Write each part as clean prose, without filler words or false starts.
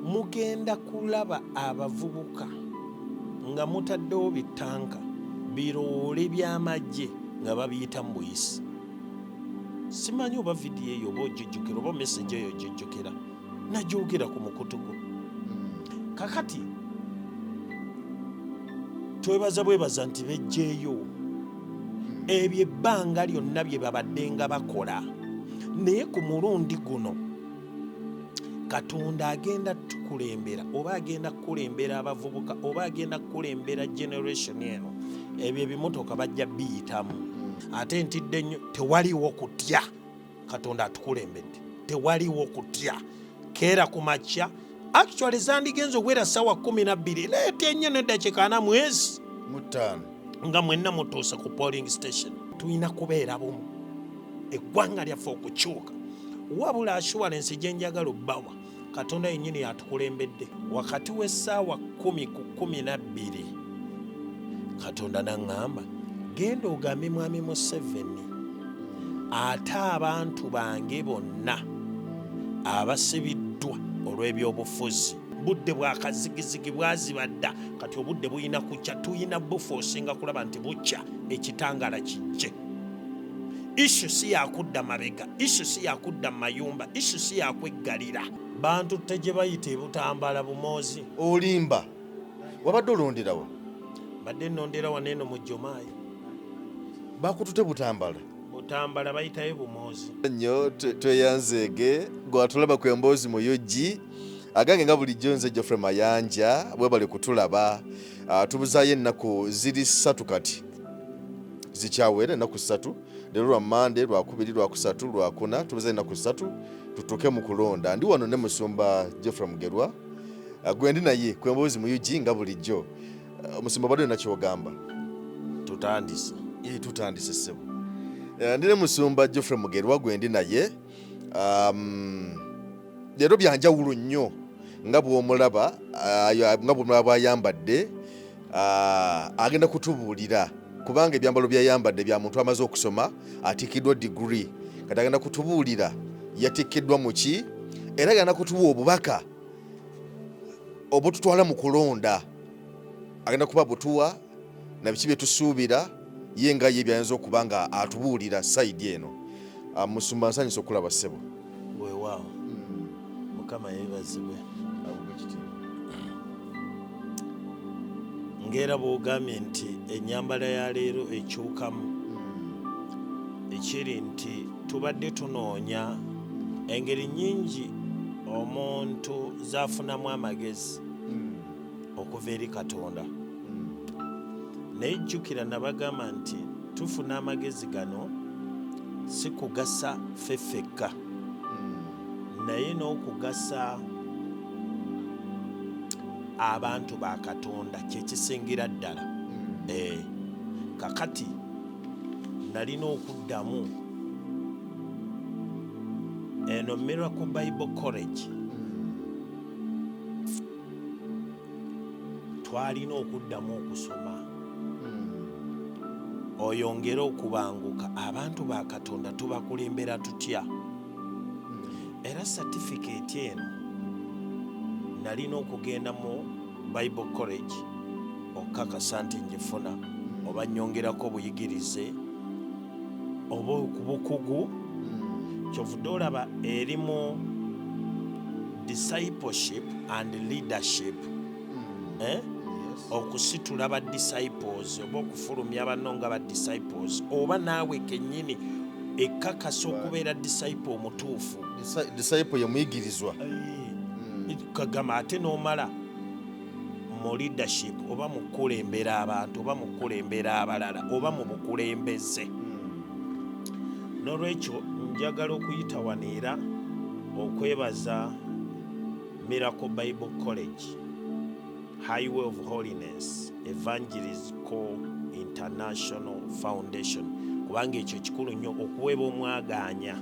mugenda kulaba abavubuka nga mutaddewo bitanka biroole by'amagye nga babiyita mu buyisi. Simanyi oba vidiyo eyo oba ogijjukira oba meseji eyo ogijjukira, nagyogera ku mukutugu. Kakati twebaza bwebaza nti bejjeeyo ebyo ebbanga lyonna bye babadde nga bakola, naye ku mulundi guno Katonda agenda tukulembera oba agenda kukulembera abavubuka oba agenda kukulembera generation eno. Ebyo ebimotoka bajja biyitamu. Ate ntidde nnyo, tewaliwo kutya. Katonda atukulembedde, tewaliwo kutya. Keera ku makya actually zandigenze okuwera ssaawa 12 leeta ennyo n'eddakiika 45 nga mwenna mutuuse ku polling station. Tulina kubeera bumu, eggwanga lyaffe okukyuka. Wabula assurance gye njagala obbawa, Katonda yennyini yatukulembedde. Wakati w'essaawa 10 ku 12 Katonda n'aŋŋamba genda ogambe mwami Museveni ate abantu bange bonna abasibiddwa olw'ebyobufuzi. Budde bwakazigizigi bwazibadda, kati obudde buyina kukya. Tuyina bufoosinga kulaba nti bukya ekitangala kijje. Ishu si yakudda mabega, ishu si yakudda mayumba, ishu si yakweggalira. Bantu tejje bayita ebutambala bumoozi. Olimba wabadde olonderawa? Badde nondera waneeno mu Jomaayi. Bakutute butambala? Butambala bayitayo bumoozi. Nnyo tweyanzeege gwatulaba ku emboozi mu yogi agange nga bulijjo nze Geoffrey Mayanja bwe bali kutulaba. Tubuzaayo ennaku ziri 3 kati zikyawera, ennaku 3. Leero lwa Mande, lwa 2, lwa 3, lwa 4. Tubuzaayo ennaku 3 tutuuke mu kulonda. Ndi wano ne Musumba Geoffrey Mugerwa gwendi naye ku emboozi mu yogi nga bulijjo. Musumba badde nakyogamba tutandise. Tutandise ssebo. Ndi ne Musumba Geoffrey Mugerwa gwendi naye. Leero byanjawulo nnyo nga bw'omulaba nga bw'omulaba ayambadde. Agenda kutubuulira kubanga ebyambalo byayambadde bya muntu amaze okusoma, atikiddwa degree. Kati agenda kutubuulira yatikiddwa mu ki, era agenda kutuwa obubaka obututwala mu kulonda. Agenda kuba butuwa na biki bye tusuubira ye nga ye byayinza okuba nga atubuulira sayidi eno. Musumba nsanyusa okulaba ssebo. Weewaawo. Mukama yeebazibwe. Ngera bw'ogambye nti ennyambala ya leero ekyukamu, ekiri nti tubadde tunoonya engeri nnyingi omuntu z'afunamu amagezi okuva eri Katonda. Naye jjukira nabagamba nti tufuna amagezi gano si kugasa ffeffekka, naye n'okugasa abantu ba Katonda kyekisingira ddala. Kakati nalina okuddamu eno Miracle Bible College. Twalina okuddamu okusoma oyongere okubanguka. Abantu ba Katonda tubakulembera tutya? Era certificate eno nalina okugenda mu Bible College okukakasa nti njifuna, oba nyongerako obuyigirize oba okubukugu. Kyovudde olaba erimu discipleship and leadership. Okusitula ba disciples oba okufulumya banno nga ba disciples, oba naawe kennyini ekkakasa okubeera disciple omutuufu. Disciple ye muyigirizwa. Kagama ate n'omala mu leadership oba mu kukulembera abantu oba mu kukulembera abalala oba mu bukulembeze. N'olwekyo njagala okuyitawanira okwebaza Miracle Bible College, Highway of Holiness Evangelical International Foundation, kubanga ekyo kikulu nnyo okuweeba omwagaanya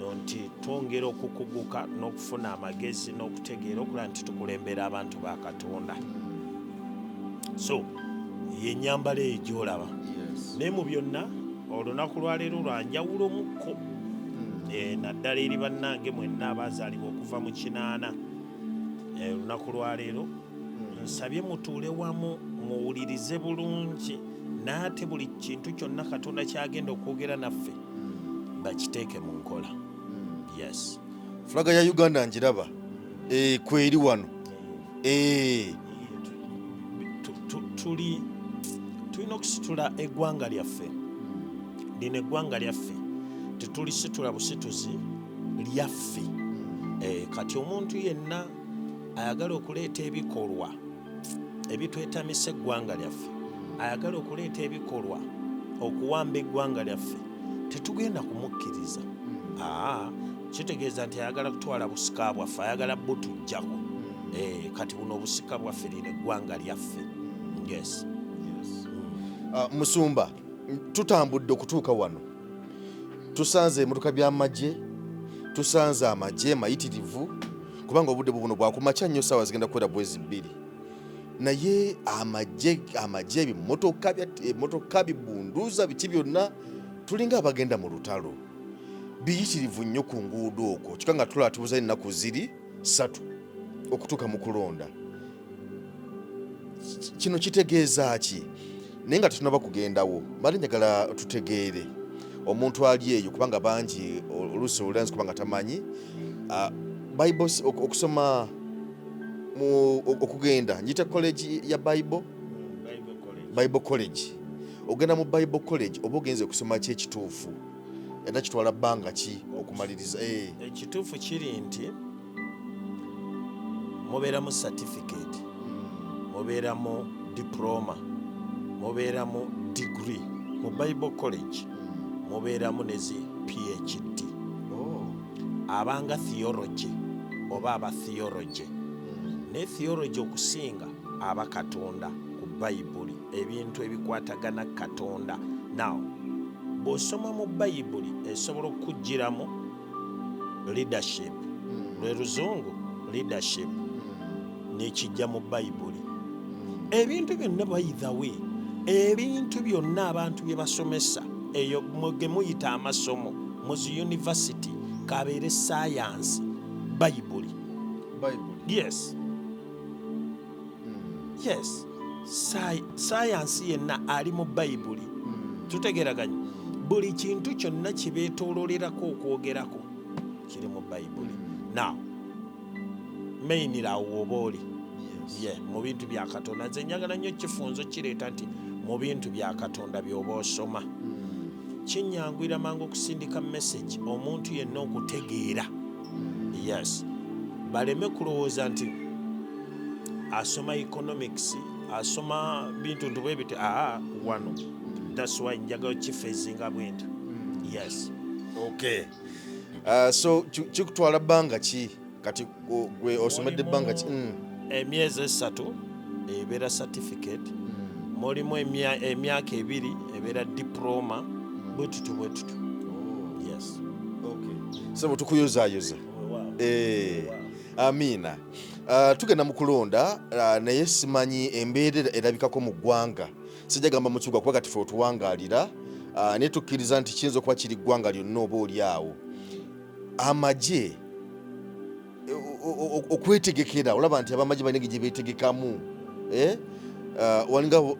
nti twongera okukuguka n'okufuna amagezi n'okutegeera okulaba nti tukulembera abantu ba Katonda. So yennyambala eyo gy'olaba. Naye mu byonna olunaku lwaleero lwanjawulo mukko. Naddala eri bannange mwenna abaazaalibwa okuva mu 8 olunaku lwa leero nsabye mutuule wamu muwulirize bulungi n'ate buli kintu kyonna Katonda kyagenda okwogera naffe bakiteeke mu nkola. Yes. Fulaga ya Uganda njiraba kweri wano. Tulina okusitula eggwanga lyaffe. Lino eggwanga lyaffe tetulisitula busituzi lyaffe. Kati omuntu yenna ayagala okuleeta ebikolwa ebitwetamisa eggwanga lyaffe, ayagala okuleeta ebikolwa okuwamba eggwanga lyaffe, tetugenda kumukkiriza. Kitegeeza nti ayagala kutwala busika bwaffe, ayagala butujjako. Kati buno obusika bwaffe lino eggwanga lyaffe. Yes. Musumba, tutambudde okutuuka wano tusanze emmotoka by'amagye, tusanze amagye mayitirivu, kubanga obudde buno bwakumakya nnyo ssaawa zigenda kuwera bwezi 2, naye amagye ebimotoka bibunduuza biki byonna tulinga abagenda mu lutalo, biyitirivu nnyo ku nguudo okwo, kika nga tulaba tubuza ennaku ziri 3 okutuuka mu kulonda. Kino kitegeeza ki? Naye nga tetunaba kugendawo, bali njagala tutegeere omuntu ali eyo, kubanga bangi oluusi olulanzi kubanga tamanyi Bible okusoma okugenda njita college ya Bible college. Ogenda mu Bible college oba ogenze okusoma ki ekituufu era kitwala bbanga ki okumaliriza? Ekituufu kiri nti mubeeramu certificate, mubeeramu diploma, mubeeramu degree. Mu Bible college mubeeramu nezi PhD. Abanga theology oba aba theology. Ne theology okusinga aba Katonda ku Bayibuli, ebintu ebikwatagana Katonda. Now bw'osoma mu Bayibuli esobola okujjiramu leadership, lwe luzungu leadership, nekijja mu Bayibuli. Ebintu byonna bayithawe, ebintu byonna abantu bye basomesa eyo ge muyita amasomo mu university kabeere science Bayibuli. Yes. Yes. Science yenna ali mu Bayibuli. Tutegeraganye buli kintu kyonna kibeetoololerako okwogerako kiri mu Bayibuli. Now mainira oba oli mu bintu bya Katonda. Nze njagala nnyo kifunzo kireeta nti mu bintu bya Katonda by'oba osoma kinyangwira mangu okusindika message omuntu yenna okutegeera. Yes. Baleme kulowooza nti asoma economics, asoma bintu bwe biti wano. That's why njagala kifeezinga bwenta. Yes. Okay. So kikutwala bbanga ki kati gwe osomedde bbanga ki? Emyezi 3 ebeera certificate, mulimu emyaka 2 ebeera diploma, bwetutu. Yes. Okay. Sebo tukuyozaayoza. Amiina. Tugenda mu kulonda naye simanyi embeera erabikako mu ggwanga. Sijagamba mu kibuga kuba kati ffe otuwangaalira, naye tukkiriza nti kiyinza okuba kiri ggwanga lyonna oba oli awo. Amagye okwetegekera, olaba nti abamagye balina gye beetegekamu.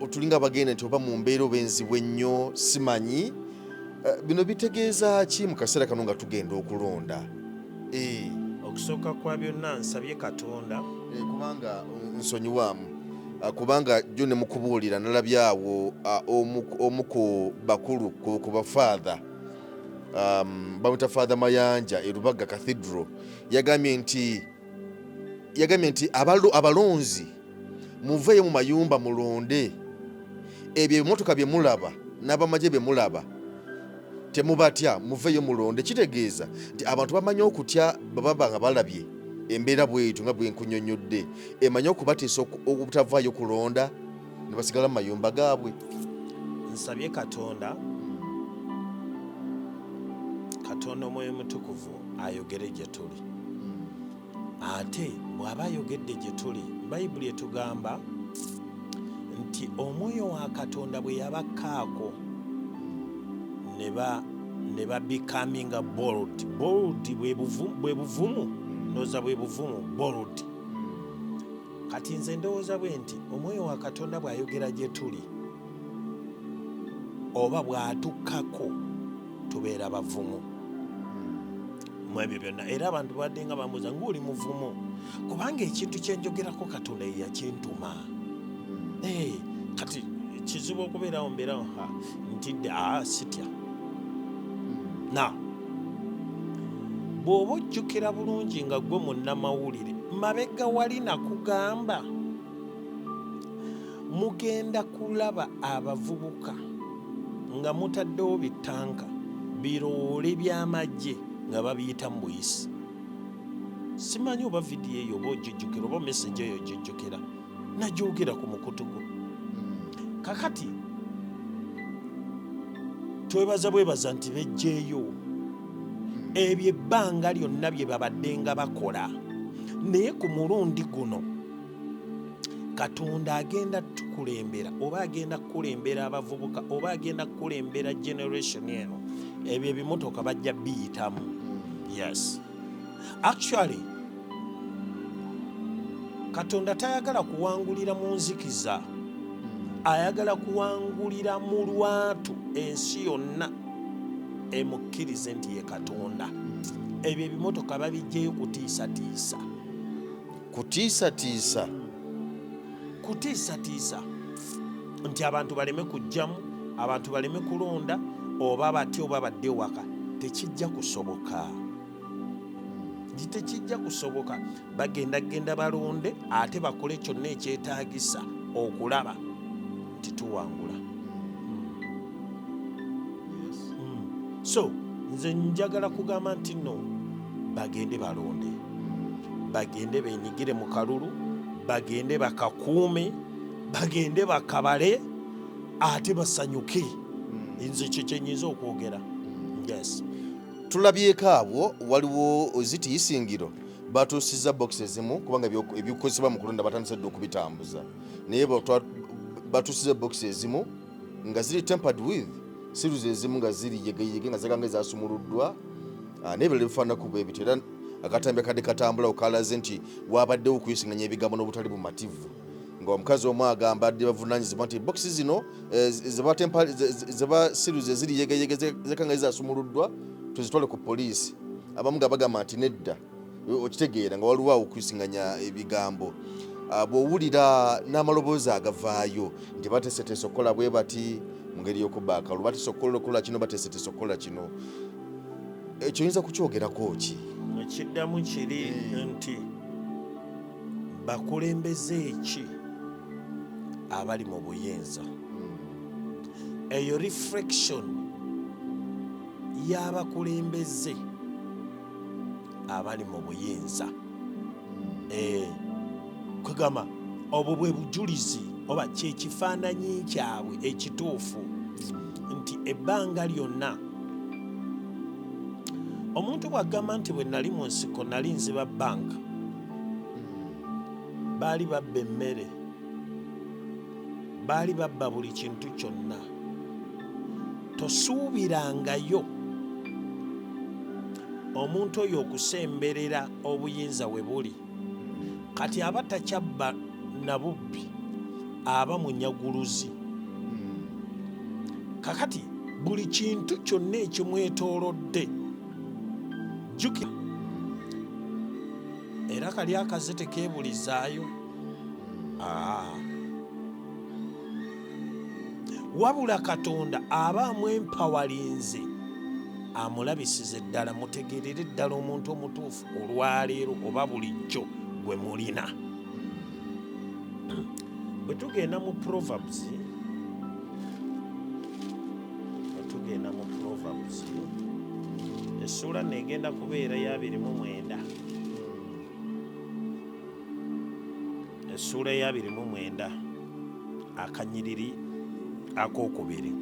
Tulinga abagenda nti oba mu mbeera oba enzibu ennyo, simanyi. Bino bitegeeza ki mu kaseera kano nga tugenda okulonda? Okusooka kwa byonna nsabye Katonda kubanga nsonyiwamu, kubanga jjo ne mukubuulira nalabye awo omu ku bakulu ku bafaatha, bamwita Father Mayanja e Lubaga Cathedral, yagambye nti abalonzi muveeyo mu mayumba mulonde, ebyo ebimotoka bye mulaba n'abamagye bye mulaba temubatya, muveeyo mulonde. Kitegeeza nti abantu bamanyi okutya baba nga balabye embeera bwetyo nga bwenkunyonnyodde, emanyi okubatiisa obutavaayo kulonda ne basigala mu mayumba gaabwe. Nsabye Katonda Omwoyo Mutukuvu ayogere gye tuli. Ate bw'aba ayogedde gye tuli, Bayibuli etugamba nti Omwoyo wa Katonda bwe yabakkaako ne ba becoming bold bwe buvumu, noza bwe buvumu bold. kati nze ndowooza bwe nti omwoyo wa Katonda bw'ayogera gye tuli oba bw'atukkako tubeera bavumu mu ebyo byonna. Era abantu badde nga bamubuuza ng'oli muvumu, kubanga ekintu kye njogerako Katonda ye yakintuma. Kati kizibu okubeerawo mbeerawo ntidde sitya. Bw'oba ojjukira bulungi nga gwe munnamawulire, mabega wali nakugamba mugenda kulaba abavubuka nga mutaddewo bitanka biroole by'amagye nga babiyita mu buyisi. Simanyi oba vidiyo eyo oba ogijjukira oba meseji eyo ogijjukira, nagyogera ku mukutu gwo. Kakati bwebaza nti bejjeeyo ebyo ebbanga lyonna bye babadde nga bakola, naye ku mulundi guno Katonda agenda tukulembera oba agenda kukulembera abavubuka oba agenda kukulembera generation eno, ebyo ebimotoka bajja biyitamu. Yes, actually Katonda tayagala kuwangulira mu nzikiza, ayagala kuwangulira mu lwatu ensi yonna emukkirize nti ye Katonda. Ebyo ebimotoka babijjeyo kutiisatiisa nti abantu baleme kujjamu, abantu baleme kulonda, oba batya oba badde waka. Tekijja kusoboka. Bagenda balonde ate bakole kyonna ekyetaagisa okulaba nti tuwangula. So nze njagala kugamba nti no, bagende balonde, bagende benyigire mu kalulu, bagende bakakuume, bagende bakabale, ate basanyuke. Nze kye kyenyinza okwogera. Yes. Tulabyeko abo waliwo zitiyisingiro batuusiza boxes ezimu kubanga ebyokozesebwa mu kulonda batandise dde okubitambuza, naye batuusiza boxes ezimu nga ziri tempered with series ezimu nga ziri yegeyege nga zaganga ezasumuluddwa, n'ebirala bifaanana kuba ebityo. Era akatambi kadde katambula okalaze nti wabaddewo okuyisinganya ebigambo n'obutali bumativu, nga omukazi omu agamba adde bavunaanyizibwa nti boxes zino zeba series eziri yegeyege zekanga ezasumuluddwa tuzitwale ku poliisi. Abamu nga bagamba nti nedda, okitegeera nga waliwo awo okuyisinganya ebigambo. Bw'owulira n'amaloboozi agavaayo nti bateeseteese okukola bwe bati mu ngeri y'okubba akalulu, bateeseteese okukola kino, bateeseteese okukola kino, ekyo oyinza kukyogerako ki? Ekiddamu kiri nti bakulembeze ki abali mu buyinza. Eyo reflection y'abakulembeze abali mu buyinza. Kugamba obwo bwe bujulizi oba kyekifaananyi kyabwe ekituufu nti ebbanga lyonna omuntu bw'agamba nti bwe nali mu nsiko nali nziba bbanka, baali babba emmere, baali babba buli kintu kyonna. Tosuubirangayo omuntu oyo okusemberera obuyinza we buli. Kati aba takyabba na bubbi, aba munyaguluzi. Kakati buli kintu kyonna ekimwetoolodde jjukira, era kali akaze tekeebulizaayo. Wabula Katonda aba amwempawalinze, amulabisize ddala, mutegeerere ddala omuntu omutuufu olwaleero oba bulijjo gwe mulina. Bwe tugenda mu Proverbs, essuula negenda kubeera ya 29, essuula ya 29 akanyiriri ak'okubiri.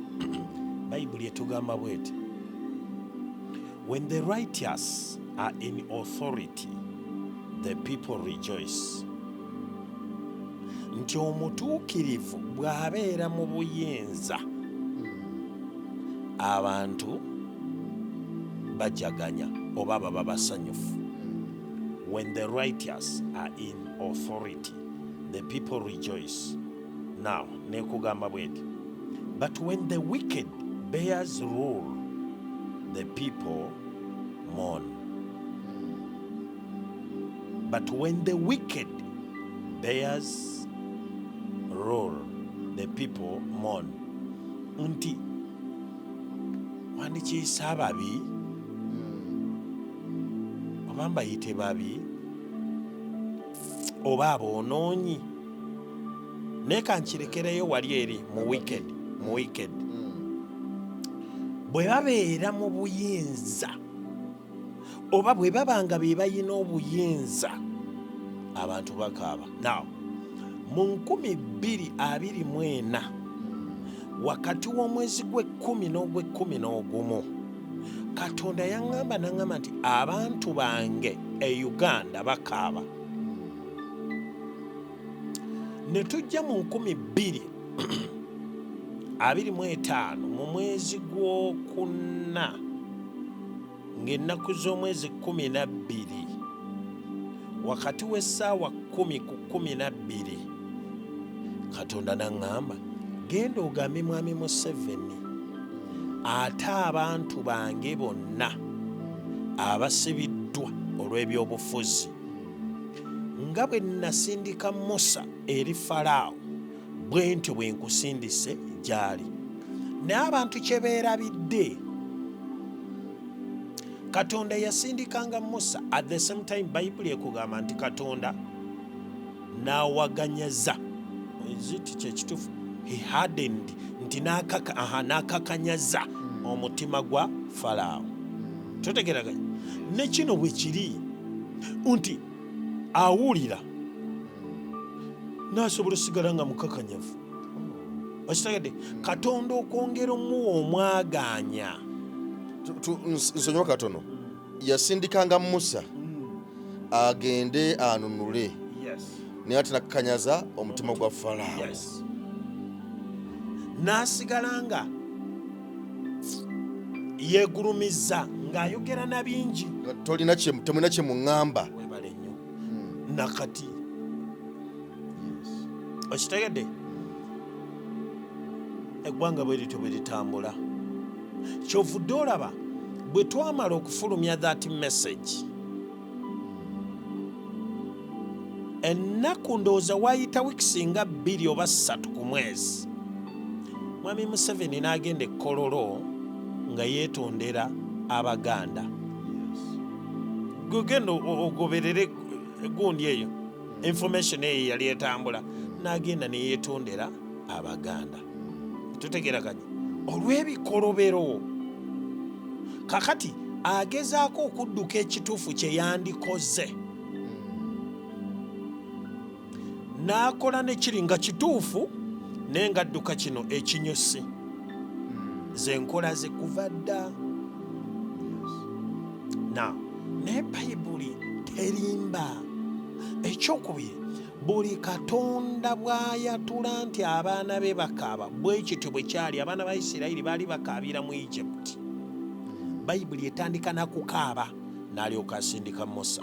Bayibuli etugamba bweti, when the righteous are in authority the people rejoice. Nti omutuukirivu bw'abeera mu buyinza abantu bajaganya oba baba basanyufu. When the righteous are in authority the people rejoice. Now, nekugamba bweti. But when the wicked bears rule, the people mourn. But when the wicked bears rule, the people mourn. Nti wandikiyisa ababi oba mbayite babi oba aboonoonyi naye kankirekereyo wali eri mu wicked bwe babeera mu buyinza oba bwe babanga be bayina obuyinza abantu bakaaba. Now mu 2024 wakati w'omwezi gw'ekkumi n'ogw'ekkumi Katonda yaŋŋamba n'aŋŋamba nti abantu bange e Uganda bakaaba. Ne tujja mu 2025 mu mwezi gw'okuna ng'ennaku z'omwezi 12 wakati w'essaawa 10 ku 12 Katonda n'aŋŋamba genda ogambe mwami Museveni ate abantu bange bonna abasibiddwa olw'ebyobufuzi nga bwe nasindika Musa eri Falaawo bwe ntyo bwe nkusindise gy'ali. Naye abantu kye beerabidde Katonda yasindikanga Musa, at the same time Bayibuli ekugamba nti Katonda n'awaganyaza eziti kyekituufu he hardened nti n'akakanyaza omutima gwa Falaawo. Totegeraganya ne kino bwe kiri nti awulira n'asobola osigala nga mukakanyavu. Okitegedde Katonda okwongera omuwa omwaganya. Nsonyiwa katono yasindikanga Musa agende anunule naye ate nakakanyaza omutima gwa Falaawo. N'asigala nga yeegulumiza ng'ayogera na bingi. Temulina kye muŋŋamba. Webale nnyo nakati. Okitegedde eggwanga bwe lityo bwe litambula. Kyovudde olaba bwe twamala okufulumya that message ennaku ndowooza waayita wiikisi nga 2 oba 3 ku mwezi mwami Museveni n'agenda e Kololo nga yeetondera Abaganda. Gugenda ogoberere gundi eyo information eyo yali etambula n'agenda ne yeetondera Abaganda. Tutegeeraganye olw'ebikolobero kakati agezaako okudduka ekituufu kye yandikoze n'akola ne kiri nga kituufu naye ng'adduka kino ekinyusi zenkola ze kuva dda. Naye Bayibuli terimba. Ekyokubiri buli Katonda bw'ayatula nti abaana be bakaaba bwe kityo bwe kyali abaana ba Isirayiri baali bakaabira mu Egypt. Bayibuli etandika nakukaaba n'alyoka asindika Musa.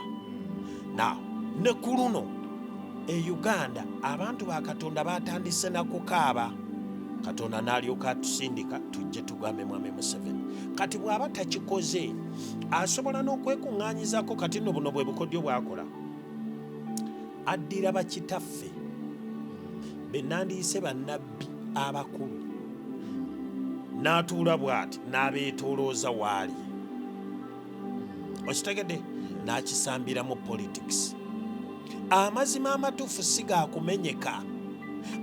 Ne ku luno e Uganda abantu ba Katonda batandise nakukaaba Katonda n'alyoka atusindika tujje tugambe mwami Museveni. Kati bw'aba takikoze asobola n'okwekuŋŋaanyizaako kati nno buno bwe bukodyo bwakola. Addira bakitaffe be nandiyise bannabbi abakulu n'atuula bw'ati n'abeetoolooza waali. Okitegedde n'akisambira mu politics. Amazima amatuufu si gaakumenyeka,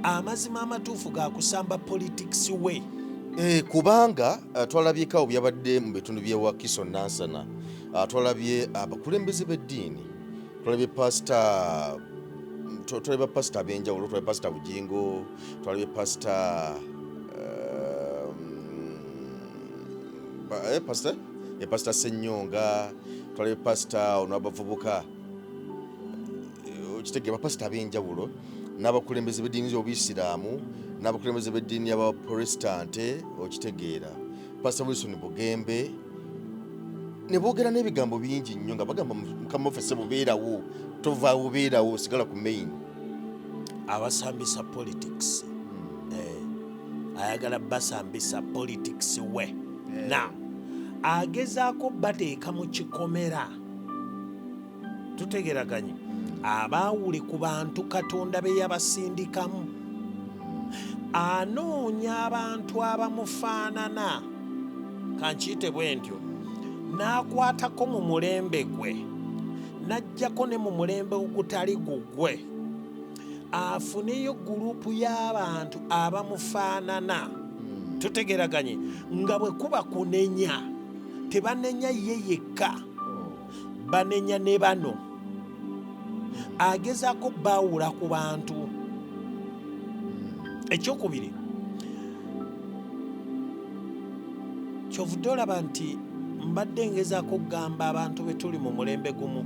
amazima amatuufu gaakusamba politics we. Kubanga twalabyeko byabadde mu bitundu by'ewa Kiso Nansana. Twalabye abakulembeze b'eddiini, twalabye pasita ab'enjawulo, twalabye pasita Bujingo, twalabye pasita Ssenyonga, twalabye pasita ono abavubuka. Okitegeera bapasita ab'enjawulo n'abakulembeze b'eddiini z'Obuyisiraamu n'abakulembeze b'eddiini y'Abaprotestante. Okitegeera pasita Wilson Bugembe ne boogera n'ebigambo bingi nnyo nga bagamba Mukama waffe bubeerawo, tovaawo bubeerawo, sigala ku main. abasambisa politics. Ayagala basambisa politics we. Now agezaako bateeka mu kikomera. Tutegeraganye abaawule ku bantu Katonda be yabasindikamu. Anoonya abantu abamufaanana, kankiyite bwe ntyo, n'akwatako mu mulembe gwe, n'ajjako ne mu mulembe ogutali gugwe, afuneyo gurupu y'abantu abamufaanana. Tutegeraganye nga bwe kuba kunenya, tebanenya ye yekka, banenya ne bano. Agezaako baawula ku bantu. Ekyokubiri, kyovudde olaba nti mbadde ngezaako okugamba abantu be tuli mu mulembe gumu,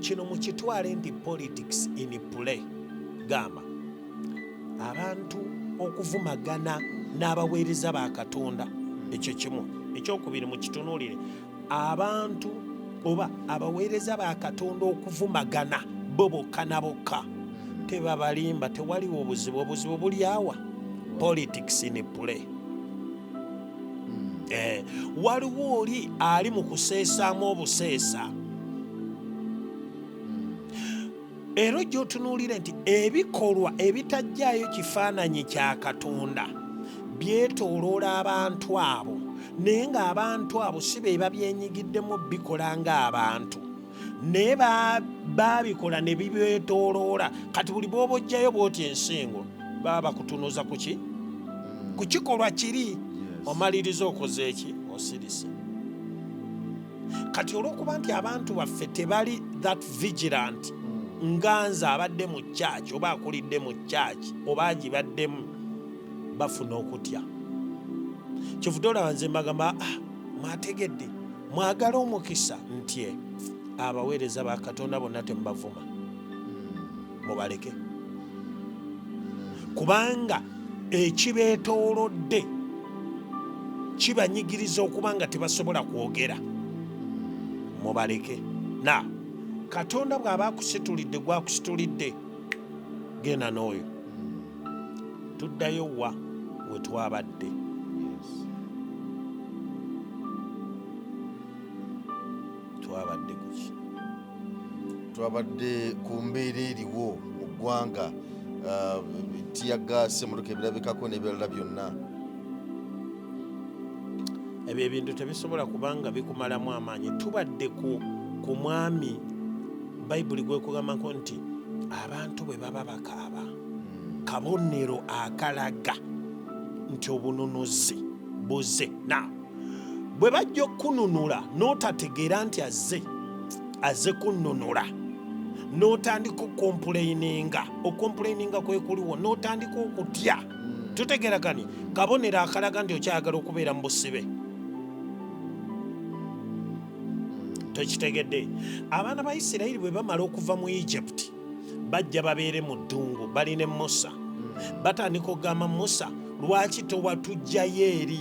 kino mukitwale nti politics in play. Gamba abantu okuvumagana n'abaweereza ba Katonda, ekyo kimu. Ekyokubiri mukitunuulire, abantu oba abaweereza ba Katonda okuvumagana bo bokka na bokka, tebabalimba, tewaliwo obuzibu. Obuzibu buli awa? Politics in play. Waliwo oli ali mu kuseesaamu obuseesa. Era gy'otunuulire nti ebikolwa ebitajjaayo kifaananyi kya Katonda byetooloola abantu abo, naye ng'abantu abo si be babyenyigiddemu bikola ng'abantu, naye babikola ne bibyetooloola. Kati buli bw'oba ojjayo bw'oti ensingo baba bakutunuza ku ki? Ku kikolwa kiri. Omaliriza okoze eki? Osirise. Kati olw'okuba nti abantu baffe tebali that vigilant, nga nze abadde mu church oba akulidde mu church oba agibaddemu, bafuna okutya. Kivudde olaba nze mbagamba, mwategedde, mwagala omukisa nti abaweereza ba Katonda bonna temubavuma, mubaleke, kubanga ekibeetoolodde kibanyigiriza okuba nga tebasobola kwogera. Mubaleke. Na Katonda bw'aba akusitulidde gwakusitulidde, genda n'oyo. Tuddayo wa we twabadde. Twabadde kuki? Twabadde ku mbeera eriwo mu ggwanga, tiyagaasi, emmotoka ebirabikako n'ebirala byonna. Ebyo ebintu tebisobola kubanga bikumalamu amaanyi. Tubadde ku mwami Bayibuli gwekugambako nti abantu bwe baba bakaaba, kabonero akalaga nti obununuzi buze. Na bwe bajja okununula n'otategeera nti azze kununula, n'otandika okomplaininga kwe kuliwo, n'otandika okutya. Tutegeeraganye, kabonero akalaga nti okyayagala okubeera mu busibe. Tekitegedde. Abaana ba Isirayiri bwe bamala okuva mu Egypt bajja babeere mu ddungu, bali ne Musa. Batandika okugamba Musa, lwaki towatujjayo eri?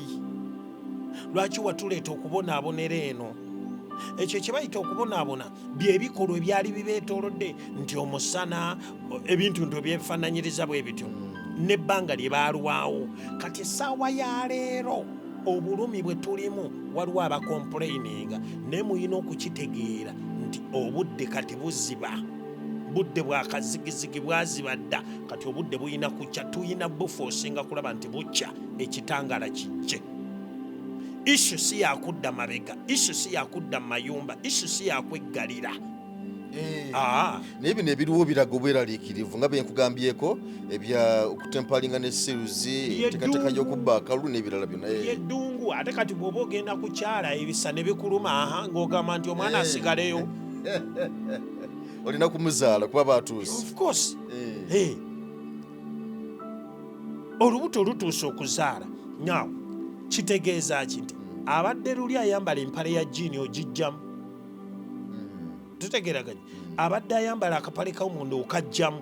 Lwaki watuleeta okubonaabonera eno? Ekyo kye bayita okubonaabona bye bikolwa ebyali bibeetoolodde, nti omusana, ebintu nti ebyefaananyiriza bwe bityo, n'ebbanga lye baalwawo. Kati essaawa ya leero obulumi bwe tulimu waliwo abakomplaininga, naye muyina okukitegeera nti obudde kati buziba. Budde bwakazigizigi bwaziba dda, kati obudde buyina kukya. Tuyina bufoosinga kulaba nti bukya, ekitangala kijje. Issu si yakudda mabega, issu si yakudda mayumba, issu si yakweggalira. Naye bino ebiriwo biraga obweraliikirivu nga bye nkugambyeko, ebya okutempalinga n'esseruzi, enteekateeka y'okubba akalulu n'ebirala byonna. Yeddungu. Ate kati bw'oba ogenda kukyala ebisa ne bikuluma, ng'ogamba nti omwana asigaleyo. Olina kumuzaala kuba baatuuse. Of course. Olubuto lutuuse okuzaala. Now kitegeeza ki nti abadde luli ayambala empale ya jjiini ogijjamu. Tutegeeraganye. Abadde ayambala akapale k'omunda okajjamu.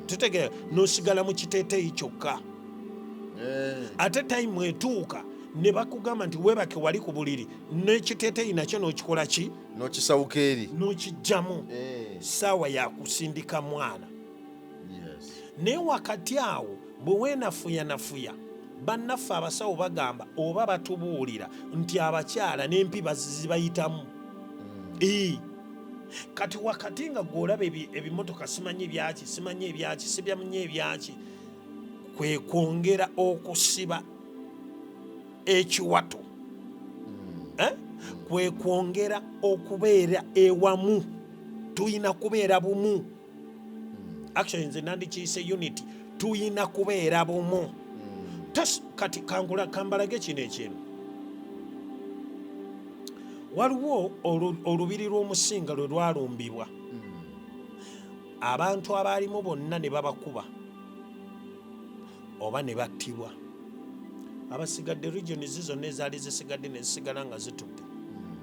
Tutegeera n'osigala mu kiteeteeyi kyokka. Ate tayimu etuuka ne bakugamba nti weebake wali ku buliri, n'ekiteeteeyi nakyo n'okikola ki? N'okisawuka eri. N'okijjamu. Ssaawa ya kusindika mwana. naye wakati awo bwe weenafuyanafuya bannaffe abasawo bagamba oba batubuulira nti abakyala n'empiba zibayitamu. Kati wakati nga gw'olaba ebimotoka simanyi ebyaki sibyamanye ebyaki, kwe kwongera okusiba ekiwato, kwe kwongera okubeera ewamu, tuyina kubeera bumu. Actually nze nandikiyise unity, tuyina kubeera bumu. Kati kambalage kino ekintu, waliwo olubiri lw'omusinga lwe lwalumbibwa, abantu abaalimu bonna ne babakuba oba ne battibwa, abasigadde regions zonna ezaali zisigadde ne zisigala nga zitudde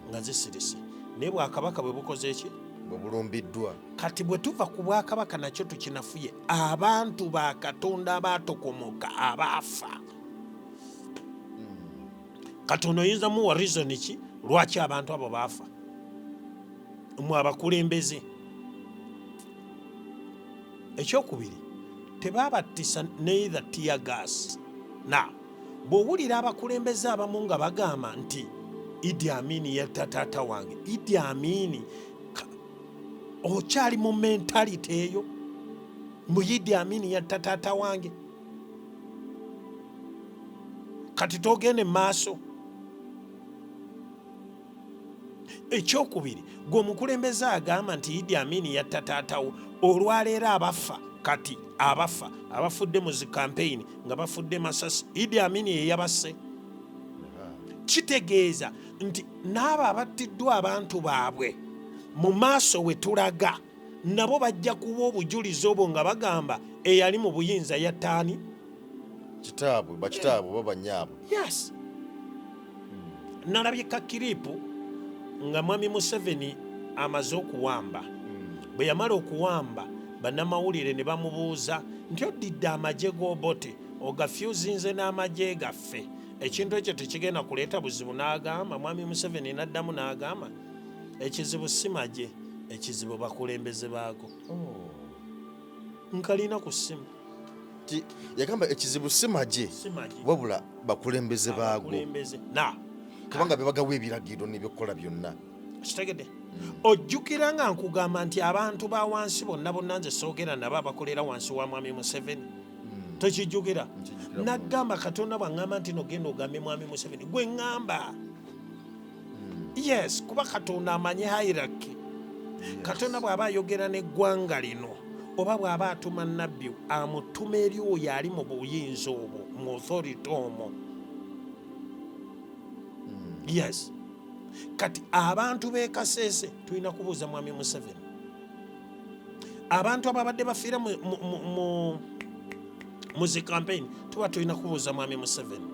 nga zisirise, naye bwakabaka bwe bukoze eki? Bwe bulumbiddwa. Kati bwe tuva ku bwakabaka nakyo tukinafuye, abantu ba Katonda abaatokomoka abaafa. Katonda oyinza muwa reason ki lwaki abantu abo baafa? Mwe abakulembeze. Ekyokubiri, tebabattisa neither tear gas. Bw'owulira abakulembeze abamu nga bagamba nti Idi Amin yatta taata wange, Idi Amin okyali mu mentality eyo? Mu Idi Amin yatta taata wange? Kati togende maaso. Ekyokubiri, gwe omukulembeze agamba nti Idi Amin yatta taatawo, olwaleero abafa, kati abafa abafudde mu zi campaign nga bafudde masasi, Idi Amin ye yabasse. Kitegeeza nti n'abo abattiddwa abantu baabwe mu maaso we tulaga nabo bajja kuba obujulizi obwo nga bagamba eyali mu buyinza yattaani? Kitaabwe, bakitaabwe baba nyaabwe. Yes. Nalabye kakiripu nga mwami Museveni amaze okuwamba. Bwe yamala okuwamba, bannamawulire ne bamubuuza nti oddidde amagye g'obote ogafyuzinze n'amagye gaffe, ekintu ekyo tekigenda kuleeta buzibu? N'agamba, mwami Museveni n'addamu n'agamba, ekizibu si magye, ekizibu bakulembeze baago. Nkalina ku ssimu. Yagamba ekizibu si magye wabula bakulembeze baago, kubanga bebagawa ebiragiro n'ebyokukola byonna. Kitegedde? Ojjukira nga nkugamba nti abantu ba wansi bonna nze soogera nabo abakolera wansi wa mwami Museveni. Tekijjukira? Nagamba Katonda bw'aŋŋamba nti nogenda ogambe mwami Museveni, gwe ŋŋamba. Yes, kuba Katonda amanye hierarchy. Katonda bw'aba ayogera n'eggwanga lino oba bw'aba atuma nnabbi, amutuma eri oyo ali mu buyinza obwo, mu authority omwo. Yes. Kati abantu b'e Kasese tulina kubuuza mwami Museveni. Abantu ababadde bafiira mu zi campaign tuba tulina kubuuza mwami Museveni.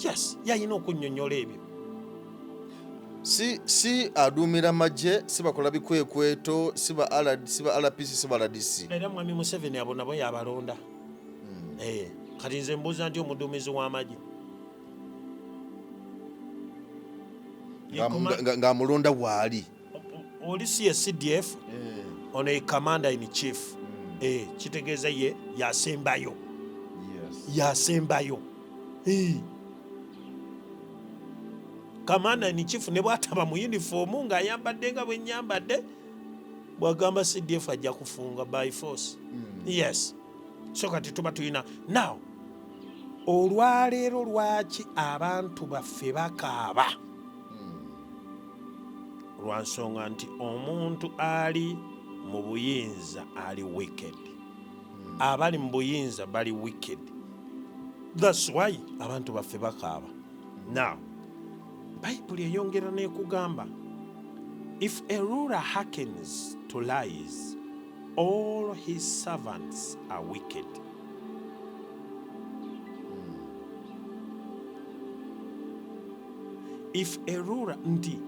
Yes, yalina okunnyonnyola ebyo. Si aduumira magye, si bakola bikwekweto, si ba RPC, si ba RDC. Era mwami Museveni abo nabo yabalonda. Kati nze mbuuza nti omuduumizi w'amagye ng'amulonda waali. Oli si ye CDF, ono ye commander in chief. Kitegeeza ye yasembayo. Yasembayo. Commander in chief ne bw'ataba mu uniform ng'ayambadde nga bwe nnyambadde, bw'agamba CDF ajja kufunga by force. Yes. So kati tuba tulina. Now, olwaleero lwaki abantu baffe bakaaba? Lwa nsonga nti omuntu ali mu buyinza ali wicked. Abali mu buyinza bali wicked. That's why abantu baffe bakaaba. Now, Bayibuli eyongera n'ekugamba, if a ruler hearkens to lies, all his servants are wicked. If a ruler, nti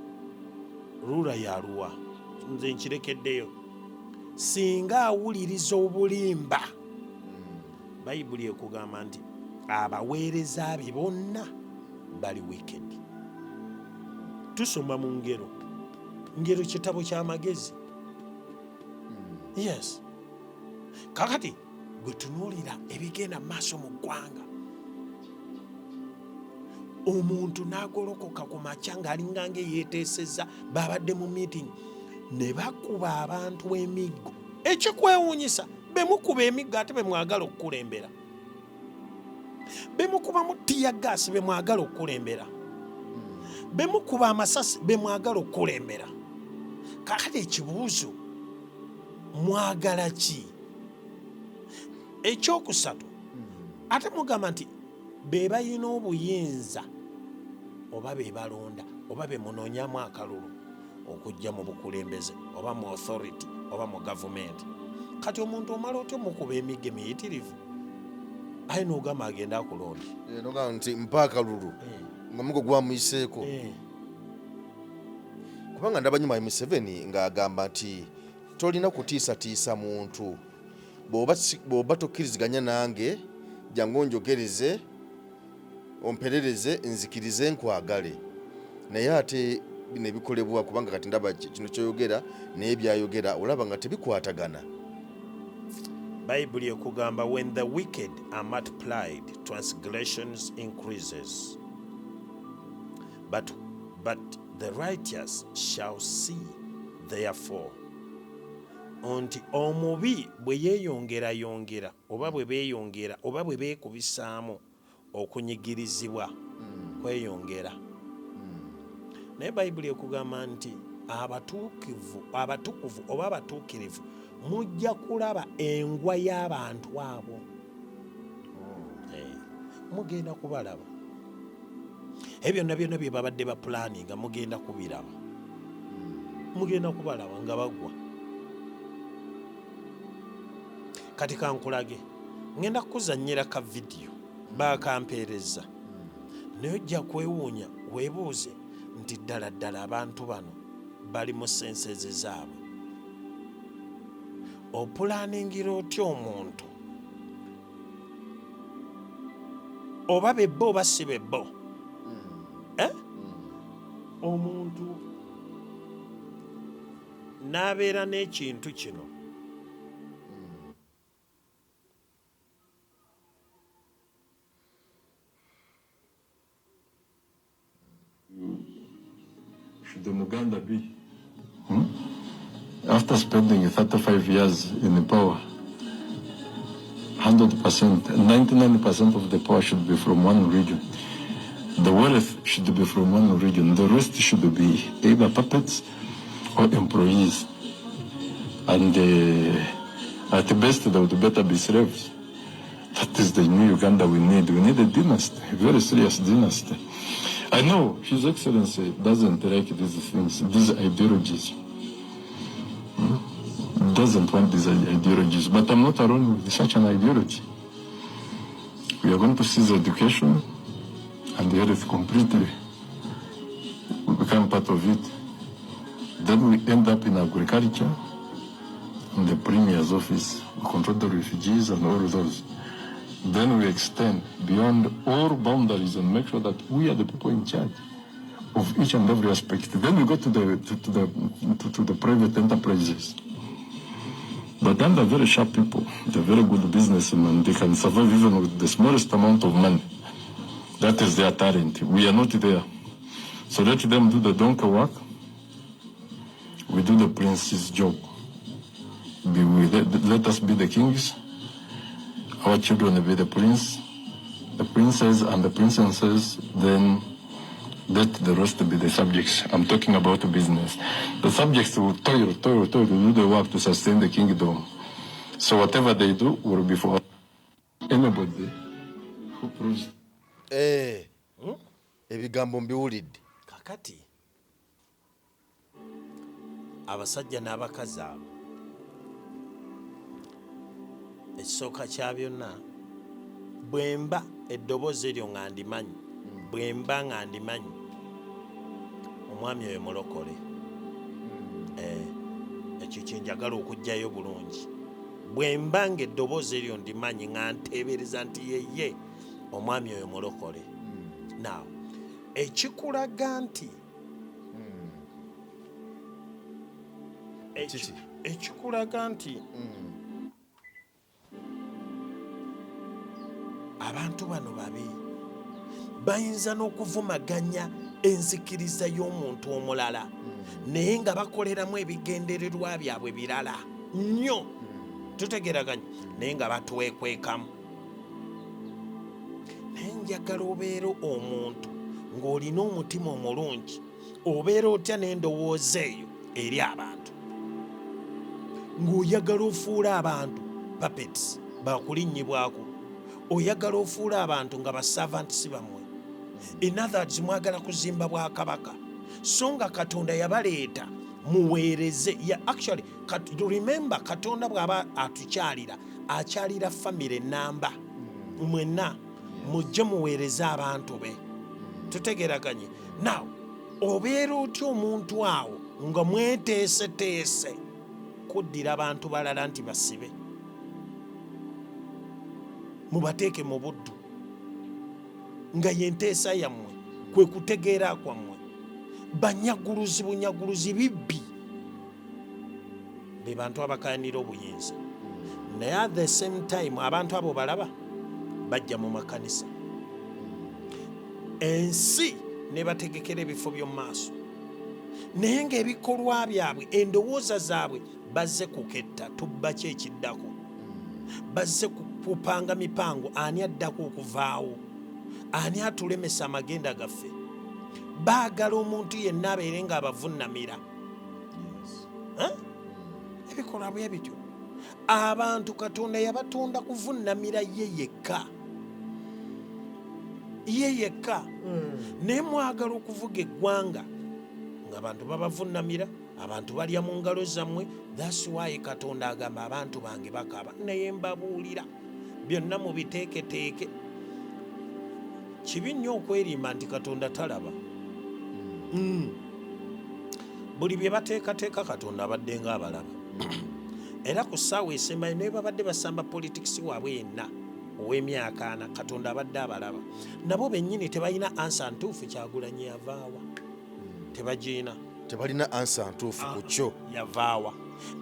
ruler yaluwa, nze nkirekeddeyo, singa awuliriza obulimba, Bayibuli ekugamba nti abaweereza be bonna bali wicked. Tusoma mu ngero kitabo ky'amagezi. Yes. kakati gwe tunuulira ebigenda maaso mu ggwanga, omuntu n'agolokoka ku makya ng'alinga yeeteesezza babadde mu meeting ne bakuba abantu emiggo. Ekikwewuunyisa bemukuba emiggo ate bemwagala okukulembera, bemukubamu tiyagaasi bemwagala okukulembera, bemukuba amasasi bemwagala okukulembera. Kakati ekibuuzo, mwagala ki? Ekyokusatu, ate mugamba nti be balina obuyinza oba be balonda oba be munoonyamu akalulu okujja mu bukulembeze oba mu authority oba mu gavumenti. Kati omuntu omala otyo mukuba emiggo emiyitirivu aye n'ogamba agenda akulonda, nogamba nti mpa akalulu nga mugo gwamuyiseeko. Kubanga ndaba nyuma ya Museveni ng'agamba nti tolina kutiisatiisa muntu, bw'oba tokkiriziganya nange jangu onjogereze omperereze nzikirize nkwagale. Naye ate bino ebikolebwa, kubanga kati ndaba kino kyoyogera naye byayogera olaba nga tebikwatagana. Bayibuli ekugamba when the wicked are multiplied transgressions increases but the righteous shall see therefore. Nti omubi bwe yeeyongerayongera oba bwe beeyongera oba bwe beekubisaamu okunyigirizibwa kweyongera. Naye bayibuli ekugamba nti abatukuvu oba abatuukirivu mujja kulaba engwa y'abantu abo. Mugenda kubalaba ebyo byonna bye babadde bapulaninga, mugenda kubiraba, mugenda kubalaba nga bagwa. Kati kankulage, ngenda kukuzannyira ka vidiyo bakampeereza, naye ojja kwewuunya weebuuze nti ddala ddala abantu bano bali mu sensezi zaabwe. Opulaningira otya omuntu? Oba bebbo oba si bebbo? Omuntu n'abeera n'ekintu kino, should the Muganda be? After spending 35 years in power, 100%, 99% of the power should be from one region. The wealth should be from one region. The rest should be either puppets or employees. And at the best, they would better be slaves. That is the new Uganda we need. We need a dynasty, a very serious dynasty. I know His Excellency doesn't like these things, these ideologies. Doesn't want these ideologies, but I'm not alone with such an ideology. We are going to seize education and the health completely. We become part of it. Then we end up in agriculture, in the Premier's office. We control the refugees and all those. Then we extend beyond all boundaries and make sure that we are the people in charge of each and every aspect. Then we go to the private enterprises. But then they're very sharp people. They're very good businessmen. They can survive even with the smallest amount of money. That is their talent. We are not there. So let them do the donkey work. We do the prince's job. Let us be the kings. Our children will be the prince, the princess and the princesses. Then let the rest be the subjects. I'm talking about business. The subjects will toil, to do the work to sustain the kingdom. So whatever they do will be for anybody who proves. Ebigambo mbiwulidde. Kakati abasajja n'abakazi abo, ekisooka kya byonna, bwemba eddoboozi eryo nga ndimanyi, bwemba nga ndimanyi omwami oyo mulokole. Ekyo kyenjagala okugjayo bulungi. Bwemba nga eddoboozi eryo ndimanyi nga nteebereza nti yeye omwami oyo mulokole. Now ekikulaga nti ekikulaga nti abantu bano babi bayinza n'okuvumaganya enzikiriza y'omuntu omulala naye nga bakoleramu ebigendererwa byabwe birala nnyo tutegeraganya naye nga batwekwekamu. Naye njagala obeera omuntu ng'olina omutima omulungi, obeera otya n'endowooza eyo eri abantu, ng'oyagala ofuula abantu puppets bakulinnyibwako, oyagala ofuula abantu nga basavantisi bammwe. In other words, mwagala kuzimba bwakabaka so nga Katonda yabaleeta muweereze. Actually, remember Katonda bw'aba atukyalira akyalira famire namba mwenna mujje muweereze abantu be. Tutegeraganye. Now obeera otya omuntu awo nga mweteeseteese kuddira abantu balala nti basibe mubateeke mu buddu nga yenteesa yammwe kwe kutegeera kwammwe. Banyaguluzi bunyaguluzi bibbi be bantu abakayanira obuyinza naye at the same time abantu abo balaba bajja mu makanisa ensi ne bategekera ebifo by'omu maaso naye ng'ebikolwa byabwe endowooza zaabwe bazze kuketta tubba ki ekiddako, bazze kupanga mipango ani addako okuvaawo, ani atulemesa amagenda gaffe. Baagala omuntu yenna abeere ng'abavunnamira. Ebikolwa bwe bityo abantu Katonda yabatonda kuvunnamira ye yekka naye mwagala okuvuga eggwanga ng'abantu babavunnamira, abantu balya mu ngalo zammwe. That's why Katonda agamba abantu bange bakaaba. Naye mbabuulira byonna mubiteeketeeke. Kibi nnyo okwerimba nti Katonda talaba. Buli bye bateekateeka Katonda abadde ng'abalaba. Era ku ssaawa esembayo naye babadde basamba politikisi waabwe yenna ow'emyaka 4 Katonda abadde abalaba. Nabo bennyini tebalina ansa ntuufu Kyagulanyi yavaawa. Tebalina ansa ntuufu ku kyo yavaawa.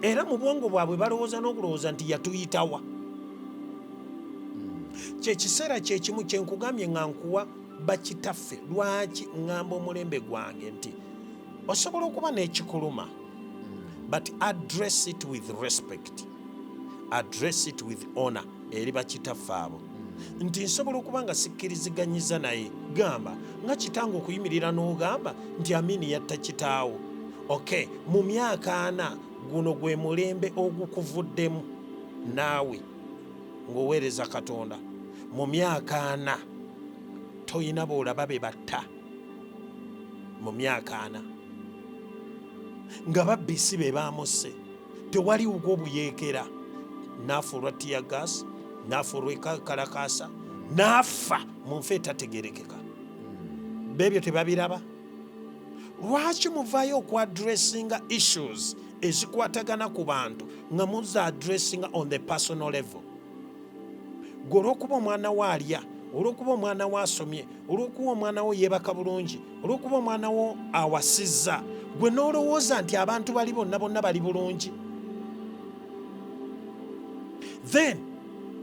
Era mu bwongo bwabwe balowooza n'okulowooza nti yatuyitawa. Kyekiseera kyekimu kyenkugambye nga nkuwa bakitaffe lwaki ŋŋamba omulembe gwange nti osobola okuba n'ekikuluma but address it with respect, address it with honor eri bakitaffe abo nti nsobola okuba nga sikkiriziganyiza naye gamba nga kitange okuyimirira n'ogamba nti Amini yatta kitaawo. Okay, mu myaka 4 guno gwe mulembe ogukuvuddemu naawe ng'oweereza Katonda. Mu myaka 4 toyina boolaba be batta mu myaka 4 nga babbisi be baamusse. Tewali ugo obuyeekera, n'afuulwa tiyagasi, n'afuulwa kalakasa, n'afa mu nfa etategerekeka. Beebyo tebabiraba. Lwaki muvaayo okwadressinga issues ezikwatagana ku bantu nga muza addressinga on the personal level? Gwe olw'okuba omwana wo alya, olw'okuba omwana wo asomye, olw'okuba omwana wo yeebaka bulungi, olw'okuba omwana wo awasizza, gwe n'olowooza nti abantu bali bonna bali bulungi. Then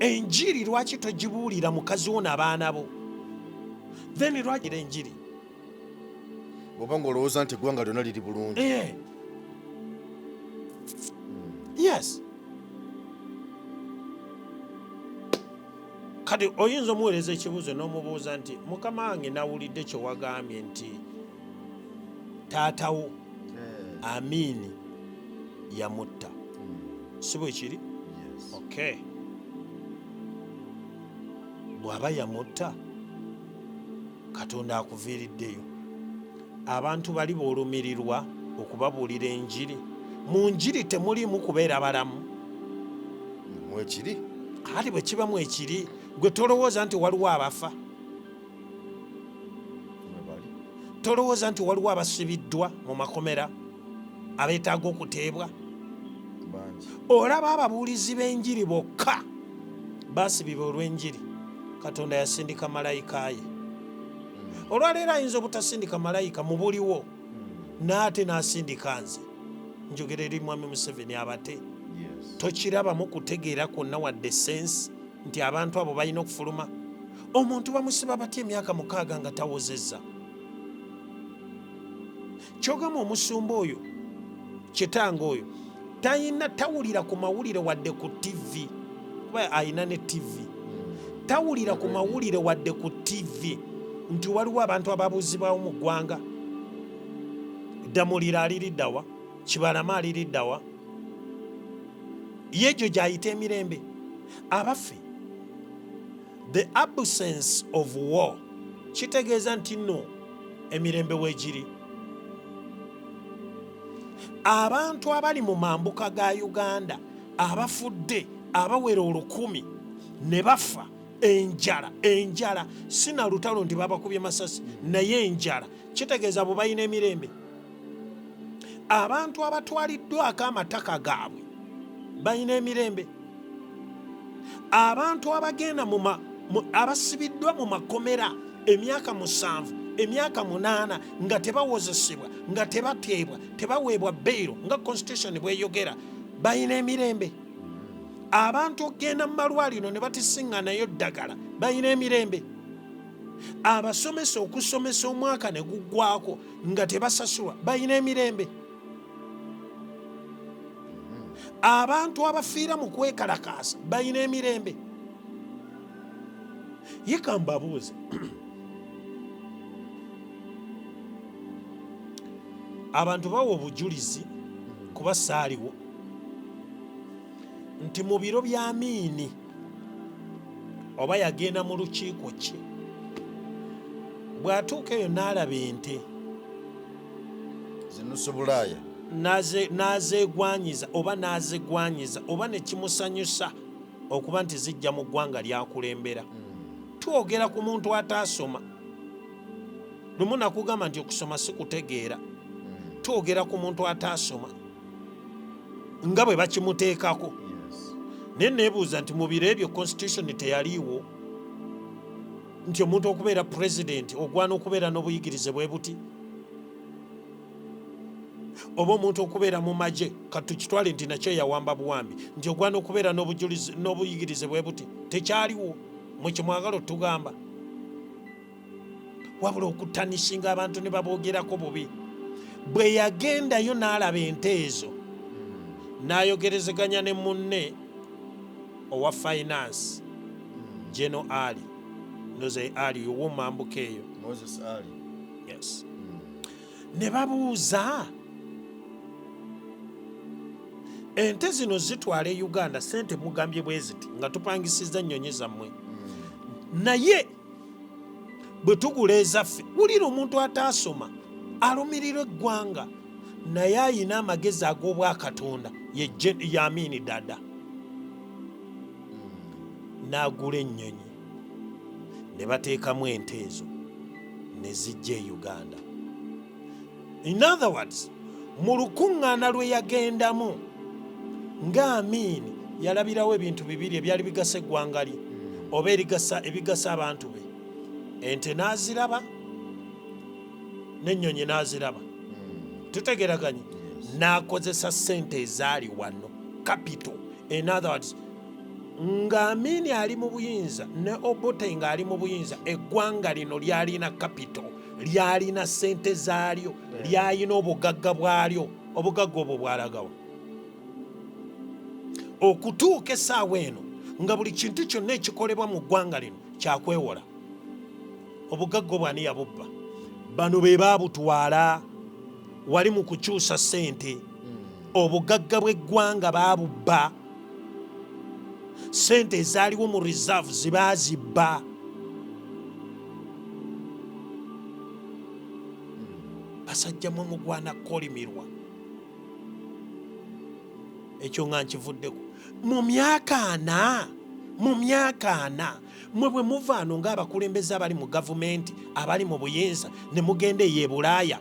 enjiri lwaki togibuulira mukazi wo n'abaana bo? Then lwaki enjiri bw'oba ng'olowooza nti eggwanga lyonna liri bulungi? Yes. Kati oyinza omuweereza ekibuuzo n'omubuuza nti Mukama wange nawulidde kye wagambye nti taatawo Amini yamutta. Si bwe kiri? Okay. Bw'aba yamutta Katonda akuviiriddeyo. Abantu bali boolumirirwa okubabuulira enjiri. Mu njiri temulimu kubeera balamu. Mwekiri? Kati bwe kiba mwekiri gwe tolowooza nti waliwo abafa, tolowooza nti waliwo abasibiddwa mu makomera abeetaaga okuteebwa. Olaba ababuulizi b'enjiri bokka baasibibwa olw'enjiri. Katonda yasindika malayika ye. Olwaleero ayinza obutasindika malayika mu buliwo n'ate n'asindika nze. Njogera eri Mwami Museveni abate. Tokirabamu kutegeera kwonna wadde sensi nti abantu abo balina okufuluma. omuntu bamusiba batya emyaka 6 nga tawozezza? Kyogamba omusumba oyo kitanga oyo tawulira ku mawulire wadde ku TV, kuba ayina ne TV. Tawulira ku mawulire wadde ku TV nti waliwo abantu ababuuzibwawo mu ggwanga. Ddamulira aliriddawa, Kibalama aliriddawa, yegyo gy'ayita emirembe. Abaffe, the absence of war kitegeeza nti nno emirembe weegiri. Abantu abali mu mambuka ga Uganda abafudde abawera 1000 ne bafa enjala sina lutalo nti babakubye masasi naye enjala, kitegeeza abo balina emirembe. Abantu abatwaliddwako amataka gaabwe balina emirembe. Abantu abagenda abasibiddwa mu makomera emyaka 7 emyaka 8 nga tebawozesebwa nga tebateebwa tebaweebwa bbeero nga constitution bweyogera balina emirembe. Abantu okgenda mu malwaliro ne batisiŋŋanayo ddagala balina emirembe. Abasomesa okusomesa omwaka ne guggwako nga tebasasulwa balina emirembe. Abantu abafiira mu kwekalakaasa balina emirembe. Yeka mbabuuze, abantu bawa obujulizi kuba saaliwo nti mu biro bya Amiini oba yagenda mu lukiiko kye bw'atuuka eyo n'alaba ente zinusobulaaya n'azeegwanyiza oba ne kimusanyusa okuba nti zijja mu ggwanga lyakulembera. Twogera ku muntu ataasoma. Lumu nakugamba nti okusoma si kutegeera. Twogera ku muntu ataasoma nga bwe bakimuteekako. Naye neebuuza nti mu biro ebyo constitution teyaliiwo nti omuntu okubeera pulezidenti ogwana okubeera n'obuyigirize bwe buti, oba omuntu okubeera mu magye katukitwale nti nakyo yawamba buwambi nti ogwana okubeera n'obuyigirize bwe buti, tekyaliwo mu kimwagalo tugamba, wabula okutanishinga abantu ne baboogerako bubi. Bwe yagendayo n'alaba ente ezo n'ayogerezeganya ne munne owa finance Geno Ali noze Ali ow'omambuka eyo Moses Ali. Yes. Ne babuuza, ente zino zitwala e Uganda sente mugambye bwe ziti nga tupangisizza nnyonyi zammwe, naye bwe tugula ezaffe wulira omuntu ataasoma alumirira eggwanga naye ayina amagezi ag'obwakatonda ye Amiini dada n'agula ennyonyi ne bateekamu ente ezo ne zijja e Uganda. In other words, mu lukuŋŋaana lwe yagendamu nga Amiini yalabirawo ebintu bibiri ebyali bigasa eggwanga lye oba ebigasa abantu be. Ente n'aziraba n'ennyonyi n'aziraba. Tutegeraganye? N'akozesa ssente ezaali wano, capital. In other words, nga Amiini ali mu buyinza ne Obote nga ali mu buyinza, eggwanga lino lyalina capital, lyalina ssente zaalyo, lyalina obugagga bwalyo. Obugagga obwo bwalagawa okutuuka essaawa eno nga buli kintu kyonna ekikolebwa mu ggwanga lino kyakwewola. Obugagga obwani yabubba? Bano be baabutwala, wali mu kukyusa ssente. Obugagga bw'eggwanga baabubba, ssente ezaaliwo mu reserve zibaazibba. Basajja mwe mugwana kolimirwa. Ekyo nga nkivuddeko mu myaka 4 mwe bwe muvaano ng'abakulembeze abali mu gavumenti abali mu buyinza ne mugenda eyo e Bulaaya,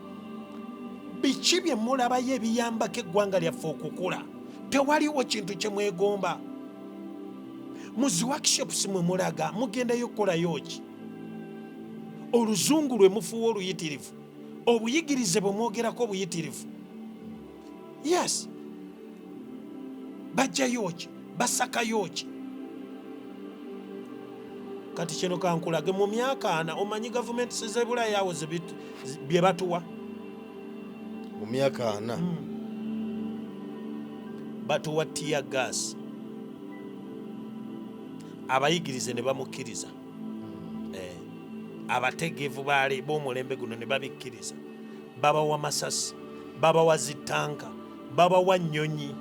biki bye mulabayo ebiyambako eggwanga lyaffe okukula? Tewaliwo kintu kye mwegomba. Mu zi workshops mwe mulaga mugendayo kukolayo ki? Oluzungu lwe mufuwa oluyitirivu, obuyigirize bwe mwogerako obuyitirivu. Yes. Bajjayo ki? Basakayo ki? kati kino kankulage mu myaka 4 omanyi gavumenti z'ebulayawo bye batuwa mu myaka 4 batuwa tear gas abayigirize ne bamukkiriza abategeevu b'omulembe guno ne babikkiriza babawa masasi babawa zitanka babawa nnyonyi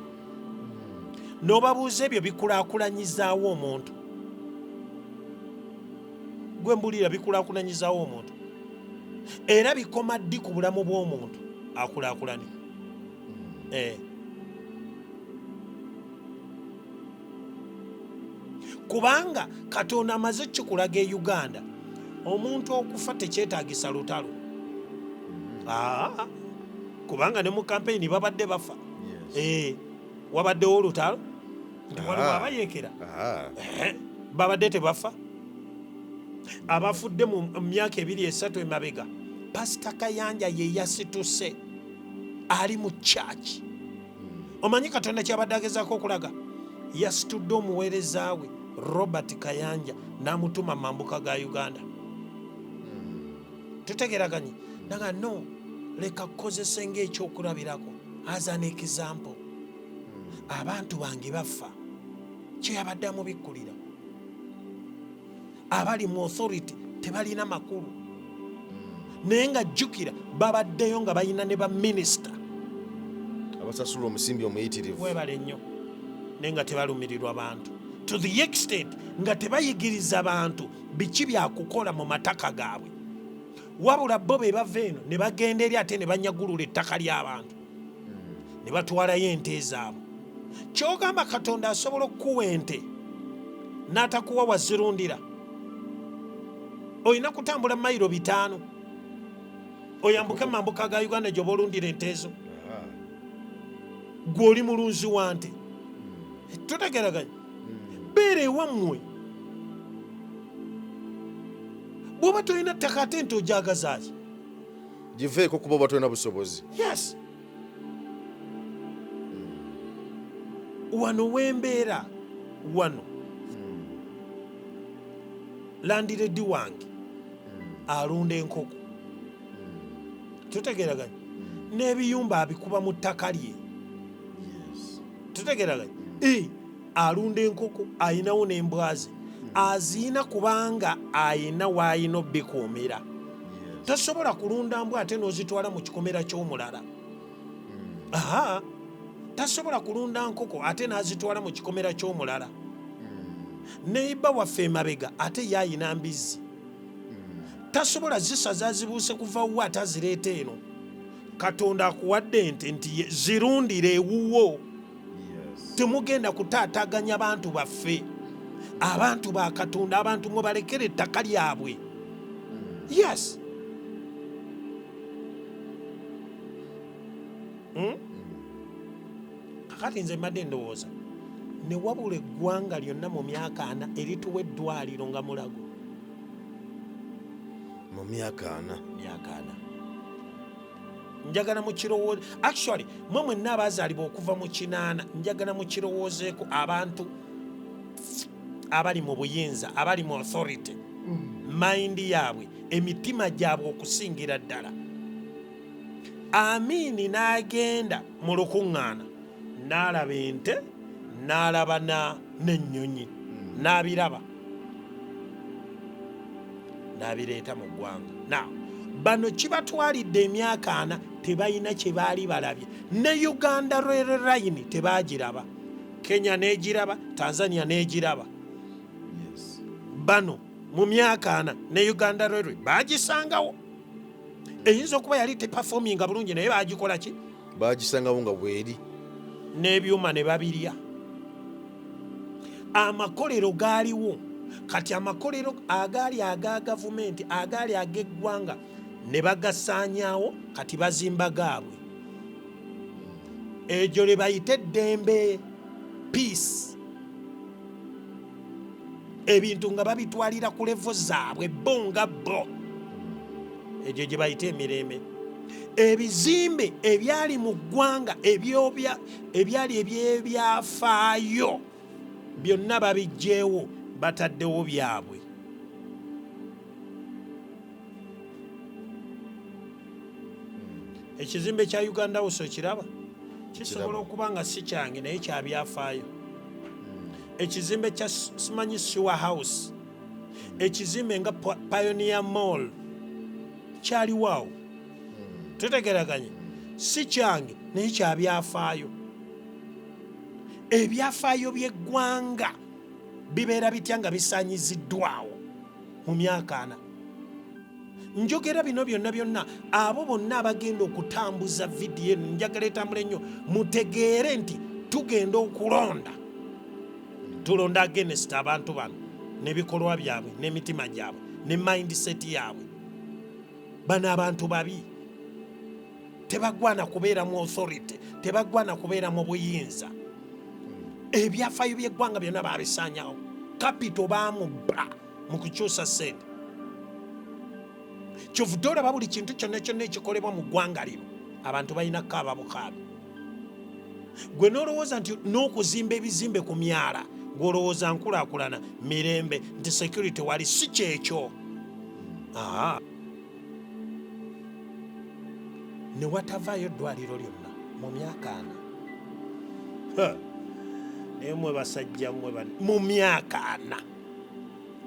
n'obabuuza ebyo bikulaakulanyizaawo omuntu gwe mbulira bikulaakulanyizaawo omuntu era bikoma ddi ku bulamu bw'omuntu akulaakulani kubanga Katonda amaze kikulaga e Uganda omuntu okufa tekyetaagisa lutalo kubanga ne mu kampeyini babadde bafa wabaddewo olutalo nti waliwo abayeekera babadde tebafa abafudde mu myaka 2-3 emabega Pasita Kayanja ye yasituse ali mu church omanyi Katonda kyabadde agezaako okulaga yasitudde omuweereza we Robert Kayanja n'amutuma mambuka ga Uganda tutegeraganye naga no leka kukozesa ng'ekyokulabirako as an example abantu bange bafa kyeyabadde amubikkulira abali mu authority tebalina makulu naye nga jjukira babaddeyo nga balina ne baminisita abasasula omusimbi omuyitirivu webale nnyo naye nga tebalumirirwa bantu to the extent nga tebayigiriza bantu biki byakukola mu mataka gaabwe wabula bo be bava eno ne bagenda eri ate ne banyagulula ettaka ly'abantu ne batwalayo ente zaabwe kyogamba Katonda asobola okukuwa ente n'atakuwa wazirundira olina kutambula mayiro 5 oyambuke mambuka ga Uganda gyoba olundira ente ezo gwe oli mulunzi wa nte tutegeraganya beera ewammwe bw'oba tolina ttaka ate ente ojagazaaki giveeko kuba oba tolina busobozi yes wano wembeera wano landiredi wange alunda enkoko tutegeraganya n'ebiyumba abikuba mu ttaka lye tutegeraganya alunda enkoko ayinawo n'embwazi aziina kubanga ayina waayina obbikuumira tasobola kulunda mbwa ate n'ozitwala mu kikomera ky'omulala tasobola kulunda nkoko ate n'azitwala mu kikomera ky'omulala neiba waffe emabega ate yaayina mbizzi tasobola zisaza zibuuse kuva wa atazireeta eno Katonda akuwadde ente nti zirundire ewuwo temugenda kutaataganya bantu baffe abantu ba Katonda abantu mwe balekera ettaka lyabwe yes kakati nze mbadde ndowooza ne wabula eggwanga lyonna mu myaka 4 erituwa eddwaliro nga mulago mu myaka 4 njagala mukirowooze actually mwe mwenna abaazaalibwa okuva mu 8 njagala mukirowoozeeko abantu abali mu buyinza abali mu authority mayindi yaabwe emitima gyabwe okusingira ddala Amini n'agenda mu lukuŋŋaana n'alaba ente n'alaba n'ennyonyi n'abiraba n'abireeta mu ggwanga now bano kibatwalidde emyaka 4 tebalina kye baali balabye ne Uganda Rail Line tebaagiraba Kenya n'egiraba Tanzania n'egiraba bano mu myaka 4 ne Uganda Rail baagisangawo eyinza okuba yali teperforminga bulungi naye baagikola ki baagisangawo nga bweri n'ebyuma ne babirya amakolero gaaliwo kati amakolero agaali aga gavumenti agaali ag'eggwanga ne bagasaanyaawo kati bazimba gaabwe egyo le bayite eddembe peace ebintu nga babitwalira ku levo zaabwe bo nga bo egyo gye bayite emirembe ebizimbe ebyali mu ggwanga ebyali eby'ebyafaayo byonna babigjeewo bataddewo byabwe ekizimbe kya Uganda House kiraba kisobola okuba nga si kyange naye kyabyafaayo. Ekizimbe kya simanyi Sewer House, ekizimbe nga Pioneer Mall kyaliwaawo. Tutegeraganye si kyange naye kyabyafaayo. Ebyafaayo by'eggwanga bibeera bitya nga bisaanyiziddwawo mu myaka 4. Njogera bino byonna abo bonna abagenda okutambuza vidiyo eno njagala etambula ennyo mutegeere nti tugenda okulonda. Tulonda against abantu bano n'ebikolwa byabwe n'emitima gyabwe ne mindset yaabwe. Bano abantu babi tebagwana kubeera mu authority, tebagwana kubeera mu buyinza. Ebyafaayo by'eggwanga byonna babisaanyawo. Kapito baamubba mu kukyusa ssente. Kyovudde olaba buli kintu kyonna ekikolebwa mu ggwanga lino abantu balina kaababukaabi. Gwe n'olowooza nti n'okuzimba ebizimbe ku myala ng'olowooza nkulaakulana mirembe nti security wali si kyekyo. Ne watavaayo eddwaliro lyonna mu myaka 4. Naye mwe basajja mu myaka 4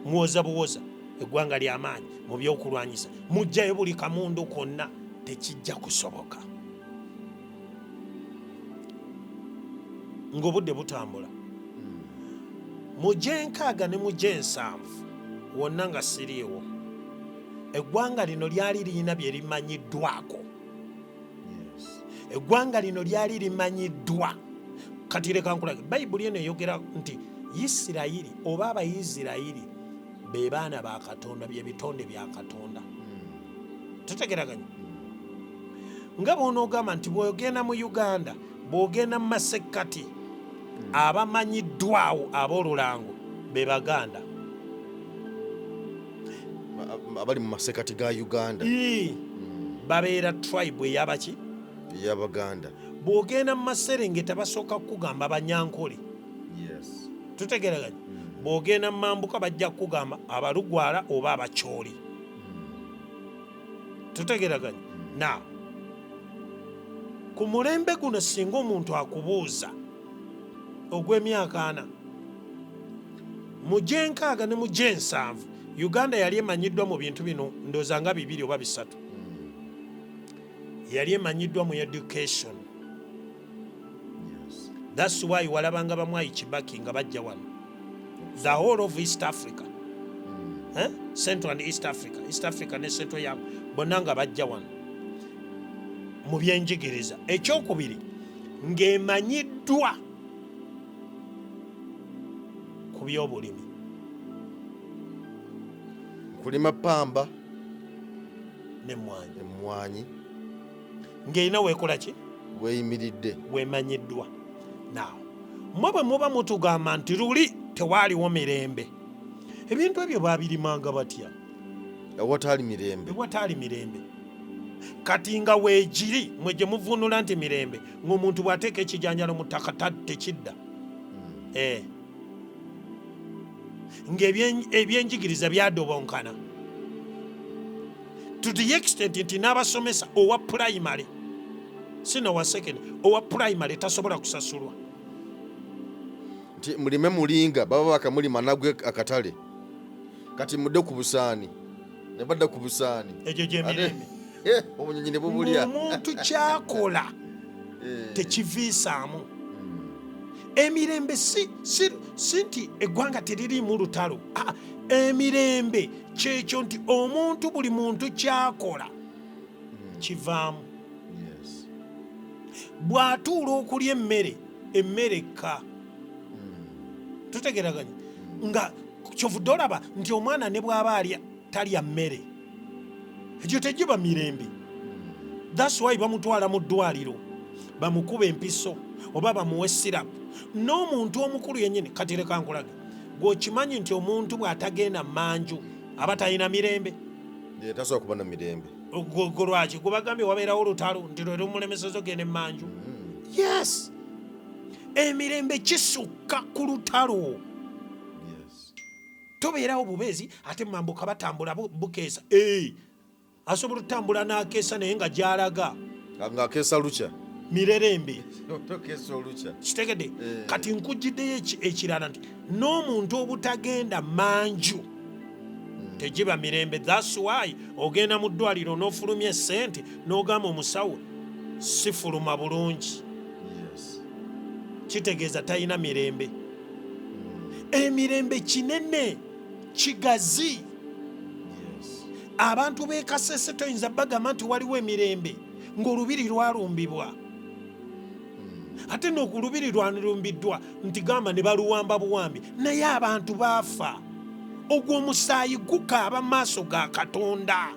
muwoza buwoza eggwanga ly'amaanyi mu byokulwanyisa mujjayo buli kamundu konna tekijja kusoboka ng'obudde butambula. Mu G6 ne mu G7 wonna nga siriiwo eggwanga lino lyali lirina bye limanyiddwako. Eggwanga lino lyali limanyiddwa. Kati leka nkulage Bayibuli eno eyogera nti Isirayiri oba Abayisirayiri be baana ba Katonda, bye bitonde bya Katonda. Tutegeraganye nga bw'onoogamba nti bw'ogenda mu Uganda bw'ogenda mu masekkati abamanyiddwawo ab'olulango be Baganda abali mu masekkati ga Uganda babeera tribe ey'abaki ey'Abaganda. Bw'ogenda mu Maserengeta basooka kukugamba Banyankole. Tutegeraganye bw'ogenda mu Mambuka bajja kukugamba Abalugwala oba Abakyoli. Tutegeraganye na ku mulembe guno singa omuntu akubuuza ogw'emyaka 4 mu G6 ne mu G7 Uganda yali emanyiddwa mu bintu bino ndooza nga 2 oba 3. Yali emanyiddwa mu education. That's why walabanga bamwayi Kibaki nga bajja wano. The whole of East Africa. Central and East Africa. East Africa ne Central yago bonna nga bajja wano. Mu byenjigiriza. Ekyokubiri ng'emanyiddwa ku by'obulimi. Kulima pamba n'emmwanyi. Ng'erina weekola ki? Weeyimiridde. Weemanyiddwa. Now, mwe bwe muba mutugamba nti luli tewaaliwo mirembe. Ebintu ebyo baabirimanga batya? Ewataali mirembe. Ewataali mirembe. Kati nga weegiri mwe gye muvunula nti mirembe ng'omuntu bw'ateeka ekijanjalo mu ttaka tekidda. Ng'ebyenjigiriza byadobonkana. To the extent nti n'abasomesa owa primary sino wa second owa primary tasobola kusasulwa. Nti mulime mulinga baba bakamulima nagwe akatale. Kati mudde ku busaani. Ne badda ku busaani. Egyo gy'emirembe. Obunyonyi ne bubulya. Omuntu kyakola tekiviisaamu. Emirembe si nti eggwanga teririimu lutalo. Emirembe kyekyo nti omuntu buli muntu kyakola kivaamu. Bw'atuula okulya emmere ekka. Tutegeraganye nga kyovudde olaba nti omwana ne bw'aba alya talya mmere egyo tegiba mirembe. That's why bamutwala mu ddwaliro bamukuba empiso oba bamuwe sirapu. N'omuntu omukulu yennyini kati leka nkulage gw'okimanyi nti omuntu bw'atagenda manju aba talina mirembe. Tasobola kuba na mirembe. Lwaki gubagambye wabeerawo olutalo nti lwe lumulemesezo genda emanju? Yes, emirembe kisukka ku lutalo. Tobeerawo bubeezi ate Mambuka batambula bukeesa. Asobola okutambula n'akeesa naye nga gy'alaga nga kesa lucha mirerembe kesa lucha kitegedde kati nkujjiddeyo ekirala nti n'omuntu obutagenda manju tegiba mirembe. That's why ogenda mu ddwaliro n'ofulumya essente n'ogamba omusawo sifuluma bulungi, kitegeeza talina mirembe. Emirembe kinene kigazi. Abantu b'e Kasese toyinza bagamba nti waliwo emirembe ng'olubiri lwalumbibwa, ate n'okulubiri lwanulumbiddwa nti gamba ne baluwamba buwambi, naye abantu baafa. Ogwo omusaayi gukaaba mu maaso ga Katonda.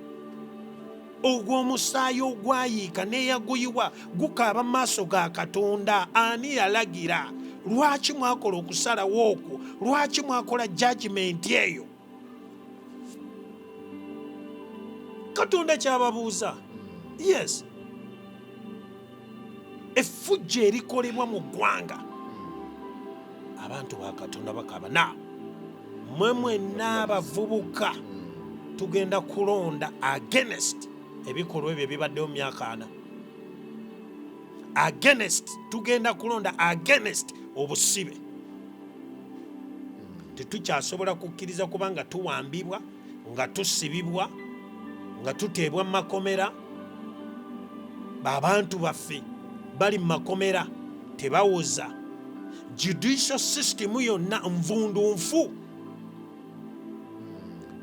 Ogwo omusaayi ogwayiika n'eyaguyiwa gukaaba mu maaso ga Katonda. Ani yalagira? Lwaki mwakola okusalawo okwo? Lwaki mwakola judgment eyo? Katonda kyababuuza. Yes, effujjo erikolebwa mu ggwanga, abantu ba Katonda bakaaba. Na mwe mwenna abavubuka tugenda kulonda against ebikolwa ebyo ebibaddewo mu myaka 4. Against, tugenda kulonda against obusibe. Tetukyasobola kukkiriza kubanga tuwambibwa, nga tusibibwa, nga tuteebwa mu makomera. Abantu baffe bali mu makomera tebawoza. Judicial system yonna nvundunfu.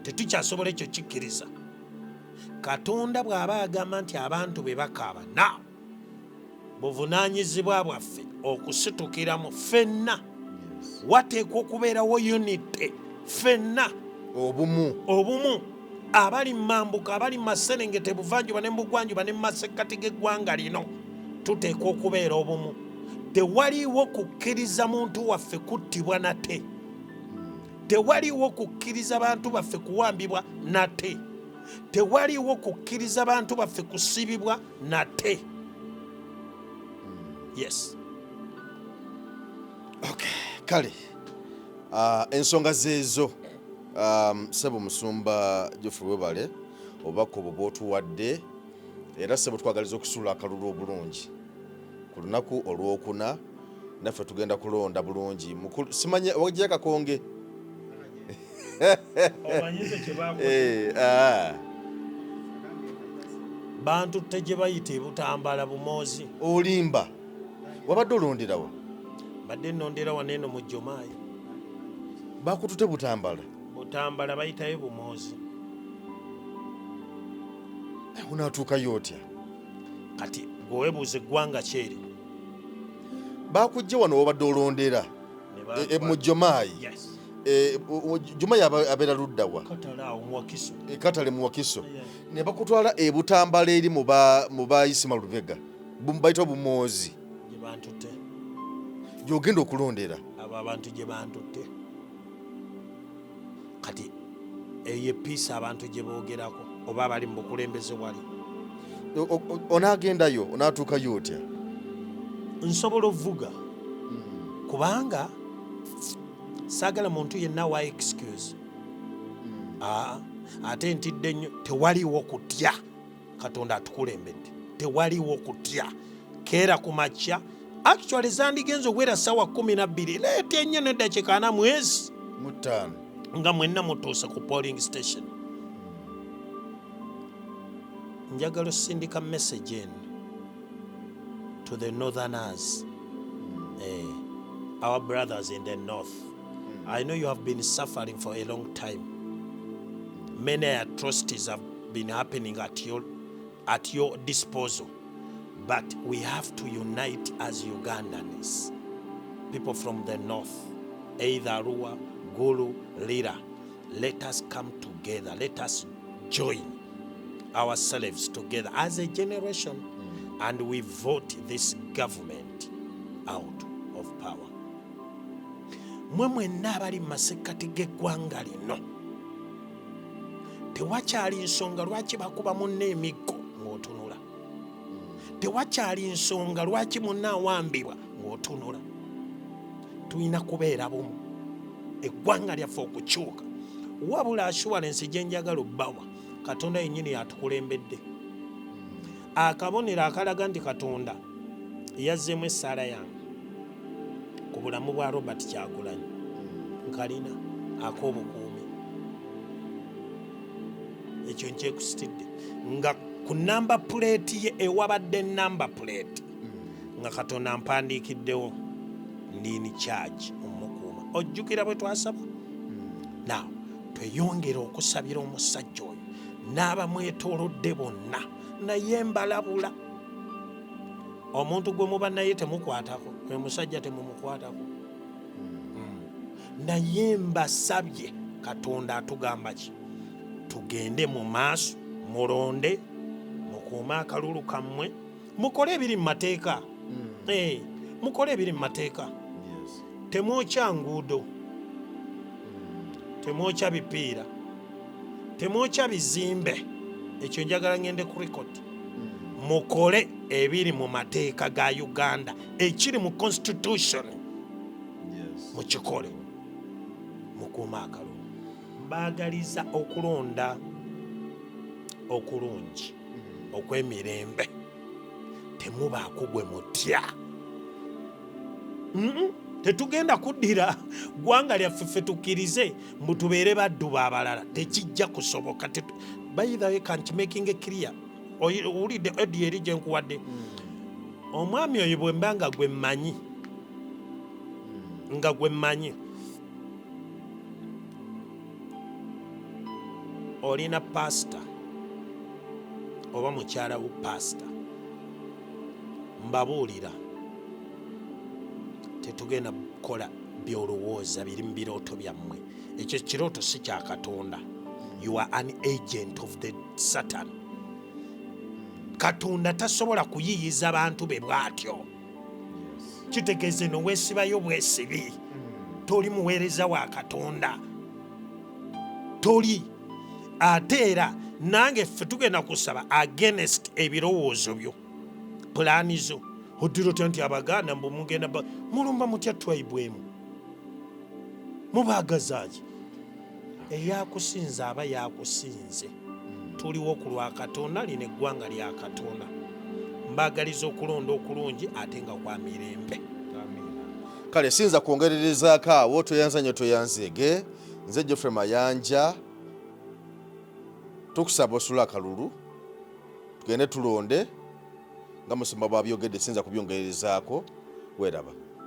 Tetukyasobola ekyo kikkiriza. Katonda bw'aba agamba nti abantu be bakaaba, na buvunaanyizibwa bwaffe okusitukiramu ffenna. Wateekwa okubeerawo unity, ffenna obumu. Abali mu mambuka, abali mu Maserengete, buvanjuba ne mu bugwanjuba ne mu masekkati g'eggwanga lino, tuteekwa okubeera obumu. Tewaliwo kukkiriza muntu waffe kuttibwa nate. Tewaliwo kukkiriza bantu baffe kuwambibwa nate. Tewaliwo kukkiriza bantu baffe kusibibwa nate. Yes. Okay, kale ensonga zeezo Ssebo Musumba Geoffrey Webale obubaka obwo bw'otuwadde, era Ssebo twagaliza okusuula akalulu obulungi ku lunaku olwokuna. Naffe tugenda kulonda bulungi. Simanye wajja Kakonge bantu tejje bayita ebutambala bumoozi. Olimba wabadde olonderawa? Badde nondera waneeno mu Jomaayi. Bakutute butambala bayitayo bumoozi. Unaatuukayo otya? Kati gweweebuuza eggwanga kyeri bakujja wano wabadde olondera mu Jomaayi. Jomaayi abeera ludda wa? Katale mu Wakiso. Ne bakutwala ebutambala eri mu bayisima Lubega, bayita bumoozi. Gye bantutte gy'ogenda okulondera abo abantu gye bantutte. Kati eyo epiisa abantu gye boogerako oba abali mu bukulembeze wali. Onaagendayo, onaatuukayo otya? Nsobola ovuga kubanga saagala muntu yenna wa excuse. Ate ntidde nnyo, tewaliwo kutya. Katonda atukulembedde, tewaliwo kutya. Keera ku makya, actually zandigenza okuwera ssaawa 12, leeta ennyo n'eddakiika 4 mwezi 5 nga mwenna mutuuse ku polling station. Njagala osindika message eno to the northerners, our brothers in the north. I know you have been suffering for a long time. Many atrocities have been happening at your disposal, but we have to unite as Ugandans, people from the north, either Arua, Gulu, Lira. Let us come together. Let us join ourselves together as a generation, and we vote this government out of power. Mwe mwenna abali mu masekkati g'eggwanga lino, tewakyali nsonga lwaki bakuba munno emiggo ng'otunula. Tewakyali nsonga lwaki munno awambibwa ng'otunula. Tulina kubeera bumu, eggwanga lyaffe okukyuka. Wabula assurance gye njagala obbawa, Katonda yennyini yatukulembedde. akabonero akalaga nti Katonda yazzeemu essaala yange ku bulamu bwa Robert Kyagulanyi nkalina ak'obukuumi. Ekyo nkyekusitidde nga ku namba puleeti ye ewabadde namba puleeti nga Katonda ampandiikiddewo ndiini charge omukuuma. Ojjukira bwe twasaba? Now tweyongere okusabira omusajja oyo n'abamwetoolodde bonna, naye mbalabula omuntu gwe muba naye temukwatako, oyo musajja temumukwatako. Naye mbasabye Katonda atugamba ki? Tugende mu maaso, mulonde, mukuume akalulu kammwe, mukole ebiri mu mateeka. Mukole ebiri mu mateeka. Temwokya nguudo, temwokya bipiira, temwokya bizimbe. Ekyo njagala ngende ku record. Mukole ebiri mu mateeka ga Uganda, ekiri mu constitution. Mukikole, mukuume akalulu. Mbaagaliza okulonda okulungi okw'emirembe. Temubaako gwe mutya. Tetugenda kuddira ggwanga lyaffe ffe tukkirize mbu tubeere baddu b'abalala. Tekijja kusoboka. By the way, can't making it clear. Owulidde edi eri gye nkuwadde. Omwami oyo bwe mba nga gwe mmanyi olina pasita oba mukyala wo pasita, mbabuulira tetugenda kukola byolowooza biri mu birooto byammwe. Ekyo kirooto si kya Katonda. You are an agent of the Satan. Katonda tasobola kuyiyiza bantu be bw'atyo. Kitegeeze no weesibayo bwesibi. Toli muweereza wa Katonda. Toli. Ate era nange ffe tugenda kusaba against ebirowoozo byo, pulaani zo. Oddira otya nti Abaganda mbu mugenda mulumba mutya twayibwemu. Mubaagazaaki. Eyakusinze aba yakusinze. Tuliwo ku lwa Katonda, lino eggwanga lya Katonda. Mbaagaliza okulonda okulungi ate nga kwa mirembe. Kale sinza kwongererezaako awo, toyanza nnyo toyanzeege. Nze Geoffrey Mayanja tukusaba osula akalulu tugende tulonde nga Musumba bw'abyogedde, sinza kubyongererezaako. Weeraba.